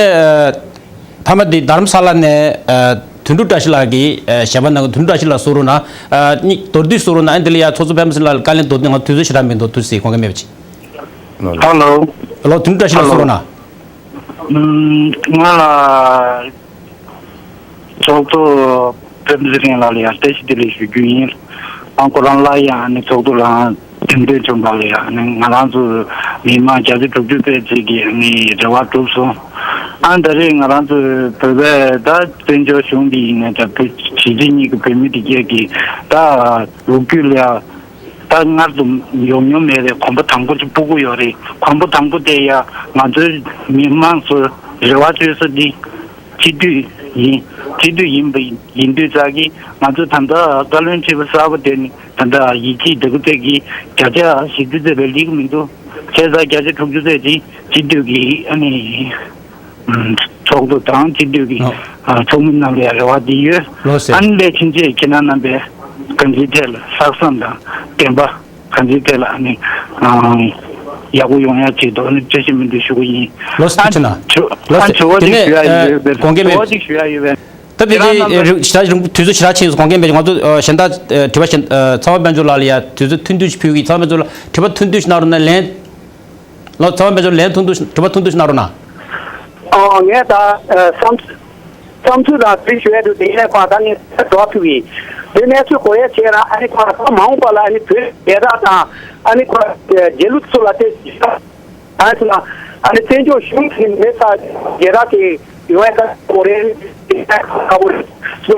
ཨ་མཐའ་མ་དེ་རྡ་རམ་ས་ལ་ནས་ཨ་དོན་གྲུབ་བཀྲ་ཤིས་ལགས་ཀྱིས་ཨ་ཞལ་པར་གནང་གི། དོན་གྲུབ་བཀྲ་ཤིས་ལགས་གསུང་རོགས་གནང་། ཨ་གཉིས་མདོར་བསྡུས་གསུང་རོགས་གནང་། ཨ་དེ་ལ་ཡ་ཚོགས་གཙོ་སྤེན་པ་ཚེ་རིང་ལགས་ལ་བཀའ་ལན་མདོར་བསྡུས་ང་དུས་ཚོད་ཞེ་དྲག་མི་འདུག་དུས་ཚོད་ཁོང་གིས་མེད་པ་བྱེད། ཧ་ལོ། ཧ་ལོ། དོན་གྲུབ་བཀྲ་ཤིས་ལགས་གསུང་རོགས་གནང་། ང་ལ་ཚོགས་གཙོ་ པད་མ་ཚེ་རིང་ལགས་ལ་ཡང་བཀྲ་ཤིས་བདེ་ལེགས་ཞུ་རྒྱུ་ཡིན། ཨ་ཁོ་རང་སླར་ཡང་ཨ་ནི་ཚོགས་འདུ་ལའང་འདེམས་ཐོན་བྱུང་བ་ལ་ཡང་ཨ་ནི་ང་རང་ཚོ་མི་མང་བརྒྱ་ཆ་དྲུག་ཅུ་ཙམ་ཅིག་གིས་ཨ་ནི་རེ་བ་གྲུབ་སོང་། ཨ་ད་རེས་ང་རང་ཚོ་བོད་པའི་ད་བཙན་བྱོལ་གཞུང་འདི་ཡིན་ནའི་ད་བོད་གཞིས་བྱེས་གཉིས་ཀྱི་བོད་མི་དེ་གས་ཀྱིས་ད་ལོ་རྒྱུས་ལ་ཡང་། ད་སྔར་དུ་ཡོང་མྱོང་མེད་པའི་གོམ་པ་དང་པོ་ཅིག་སྤོ་གི་ཡོད་རེད། གོམ་པ་དང་པོ་དེ་ཡང་ང་ཚོའི་མི་མང་ཚོ་རེ་བ་བཅོལ་ས་འདི་སྤྱི་འཐུས་ཡིན། སྤྱི་འཐུས་ཡིན་པ་ཡིན་དུས་ཙང་གི་ང་ཚོས་ད་ལྟ་བཀའ་བློན་ཁྲི་པ་གསར་པ་དེ་ནི་ད་ལྟ་ཡིད་ཆེས་འདི་ག་ཚད་ཀྱི་བརྒྱ་ཆ་བཞི་བཅུ་ཙམ་ལས་སླེབས་ཀྱི་མི་འདུག་བྱས་ཙང་བརྒྱ་ཆ་དྲུག་ཅུ་ཙམ་ཅིག་སྤྱི་འཐུས་ཀྱི་ཨ་ནི། ཚོགས་འདུ་དང་སྤྱི་འཐུས་ཀྱི་ཨ་ཚོགས་མི་རྣམས་ལ་རེ་བ་འདི་ཡོད། ལགས་སོ། ཨ་ནི་ལས་ཕྱིན་ཆད་ཁྱེད་རྣམ་པས་གང་ཅིའི་ཐད་ལ་ལྷག་བསམ་དང་བདེན་པ་གང་ཅིའི་ཐད་ལ་ཨ་ནི་ཨ་ཡག་པོ་ཡོང་ཡ་ཆེད་དུ་ཨ་ནི་བཀྲ་ཤིས་སྨོན་འདུན་ཞུ་གི་ཡིན། ལགས་སོ། ཨ་ཐུགས་རྗེ་གནང་། དྲི་ལགས་སོ། ཨ་དྲི་བ་དེ་ཅིག་ནས་ཞུ་ཡ་ཡོད་པས། དགོངས་འགལ་དྲི་མེད། བ་ཅིག་ཞུ་ཡ་ཡོད་པས། ད་དེ་ཁྱེད་རང་རྣམ་པས་རེ་ཞེ་དྲག་རིང་པོ་དུས་ཚོད་ཞེ་དྲག་ཕྱིན་སོང་། དགོངས་འགལ་མེད། ང་ཚོ་ཨ་གཞན་དག་ཨ་དྲི་བ་གཞན་ཨ་ཚངས་པ་དཔལ་འབྱོར་ལགས་ལ་ཡ་དུས་ཚོད་ཐུང་ཐུང་ཞིག་ཕུལ་གྱི། ཚངས་པ་དཔལ་འབྱོར་ལགས་དྲི་བ་ཐུང་ཐུང་ཞིག་གནང་རོགས་གནང་། ལན། ལགས། ཚངས་པ་དཔལ་འབྱོར་ལན་ཐུང་ཐུང་ཞིག་དྲི་བ་ཐུང་ཐུང་ཞིག་གནང་རོགས་གནང་། ཨོ་ངས་ད་ཨ་བསམ་བསམ་ཚུལ་དང་དེ་ཞུ་ཡ་འདུག་དེ་ཡིན་ནའི་ཁོང་ད་ངས་འགྲོ་ཐུབ་ཡིན། དེ་གནས་ཚུལ་གོ་ཡ་བྱས་ན་ཨ་ནི་ཁོང་ད་མ་འོངས་པ་ལ་ཨ་ནི་བོད་རྒྱལ་དར་དང་ཨ་ནི་ཁོང་རྒྱལ་གླུ་ཚོ་ལ་དེ་ཨ་ནི་ཨ་ནི་བཙན་བྱོལ་གཞུང་གི་མི་ས་རྒྱལ་དར་དེ་ཡོང་ཡ་ཁག་པོ་རེད། ཁག་པོ་རེད།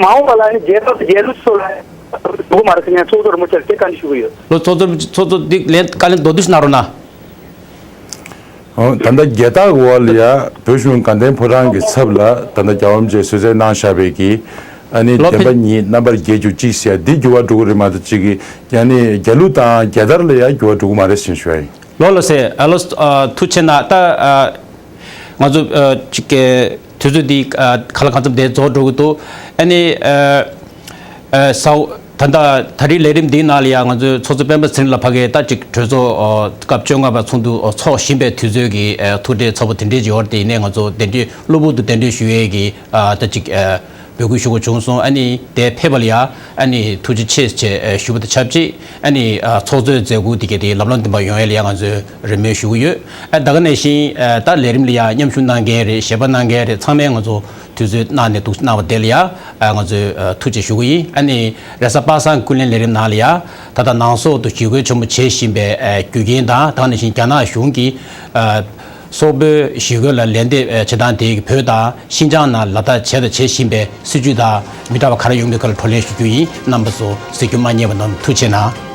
མ་འོངས་པ་ལ་ཨ་ནི་རྒྱལ་དར་དང་རྒྱལ་གླུ་ཚོ་ལ་འགྲོ་གི་མ་རེད་ཟེར་ནས་ཚོགས་གཙོ་རིན་པོ་ཆེར་དེ་བཀའ་འདྲི་ཞུ་གི་ཡོད། ལོ་ཚོགས་གཙོ་ཚོགས་གཙོ་འདི་ལན་བཀའ་ལན་མདོར་བསྡུས་ཤིག་གནང་རོགས་གནང་། ཨོ། ད་ལྟ་རྒྱལ་དར་འོག་ལ་ཡ་བོད་གཞུང་དགའ་ལྡན་ཕོ་བྲང་གི་ཚབ་ལ་ད་ལྟ་རྒྱལ་བ་རིན་པོ་ཆེས་གསོལ་སྩལ་གནང་བཞག་པའི་གི་ཨ་ནི་ལོ་བདེན་པ་ཕེབས། གཉིས་རྣམ་པར་རྒྱལ་གྱུར་ཅིག་ཟེར་ཡ་འདི་འགྱུར་བ་འགྲོ་གི་རེད་མ་གཏོགས་ཅིག་གི་ཡ་ནི་རྒྱལ་གླུ་དང་རྒྱལ་དར་ལ་ཡ་འགྱུར་བ་འགྲོ་གི་མ་རེད་ཟེར་ཞུ་ཡ་ཡིན། ལོ་ལོ་ཟེར་ཨ་ལོ་ཨ་ཐུགས་རྗེ་གནང་། ད་ཨ་ང་ཚོ་ཨ་ཅིག་གི་དུས་ཚོད་འདི་ཨ་ག་ལ་གང་འཚམ་དེ་རྫོགས་འགྲོ་གི་འདུག་ཨ་ནི་ཨ་ཨ་ས་ད་ལྟ་ད་རེས་ལས་རིམ་འདིའི་ནང་ལ་ཡང་ང་ཚོའི་ཚོགས་གཙོ་སྤེན་པ་ཚེ་རིང་ལགས་ཕ་གིར་ད་ཅིག་གྲོས་ཚོགས་ཨ་སྐབས་བཅོ་ལྔ་པ་ཚོགས་འདུ་ཨ་ཚོགས་བཞིན་པའི་དུས་ཚོད་ཀྱི་ཨ་ཐུགས་བྲེལ་ཚ་པོ་དེ་འདྲའི་ཅིག་ཡོད་རེད། དེ་ཡིན་ནའི་ང་ཚོ་གདན་འདྲེན་གློ་བུར་དུ་གདན་འདྲེན་ཞུ་ཡས་ཀྱི་ཨ་ད་ཅིག་ཨ་འབོད་སྐུལ་ཞུ་དགོས་བྱུང་སོང་། ཨ་ནི་དེར་ཕེབས་པ་ལ་ཡང་ཨ་ནི་ཐུགས་རྗེ་ཆེ་ཞེས་ཨ་ཞུ་བ་དང་ཆབས་ཅིག་ཨ་ནི་ཨ་ཚོགས་གཙོའི་མཛད་སྒོ་དེ་གས་དེ་ལམ་ལྷོང་ལྡན་པ་ཡོང་ཡས་ལ་ཡང་ང་ཚོས་རེ་སྨོན་ཞུ་གི་ཡོད། ཨ་ད་ག་ནང་བཞིན་ཨ་ད་ལས་རིམ་ལ་ཡང་མཉམ་ཞུགས་གནང་མཁན་རེད། ཞལ་པར་གནང་མཁན་རེད། ཚང་མས་ང་ཚོ་དུས་ཚོད་གནང་ནས་འདུག་གནང་བ་དེ་ལ་ཡང་ཨ་ང་ཚོས་ཨ་ཐུགས་རྗེ་ཆེ་ཞུ་གི་ཡིན། ཨ་ནི་རེས་གཟའ་པ་སངས་ཀུན་གླེང་ལས་རིམ་ནང་ལ་ཡང་ད་ལྟ་ནང་སོག་ཏུ་ཞི་རྒོལ་ཆེན་མོ་བྱེད་བཞིན་པའི་ཨ་རྒྱུ་རྐྱེན་དང་། ད་ག་ནང་བཞིན་རྒྱ་ནག་གཞུང་གིས་ཨ་སོག་པོའི་ཞི་རྒོལ་ལ་ལན་འདེབས་ཨ་བྱེད་སྟངས་དེ་བོད་དང་ཤིན་ཅང་ནང་ལ་ད་བྱས་དང་བྱེད་བཞིན་པའི་སྲིད་བྱུས་དང་མི་འདྲ་བ་ག་རེ་ཡོང་མིན་སྐོར་ལ་བགྲོ་གླེང་ཞུ་རྒྱུ་ཡིན། རྣམ་པ་ཚོ་གཟིགས་རྒྱུ་མ་བསྙེལ་བ་གནང་། ཐུགས་རྗེ་གནང་།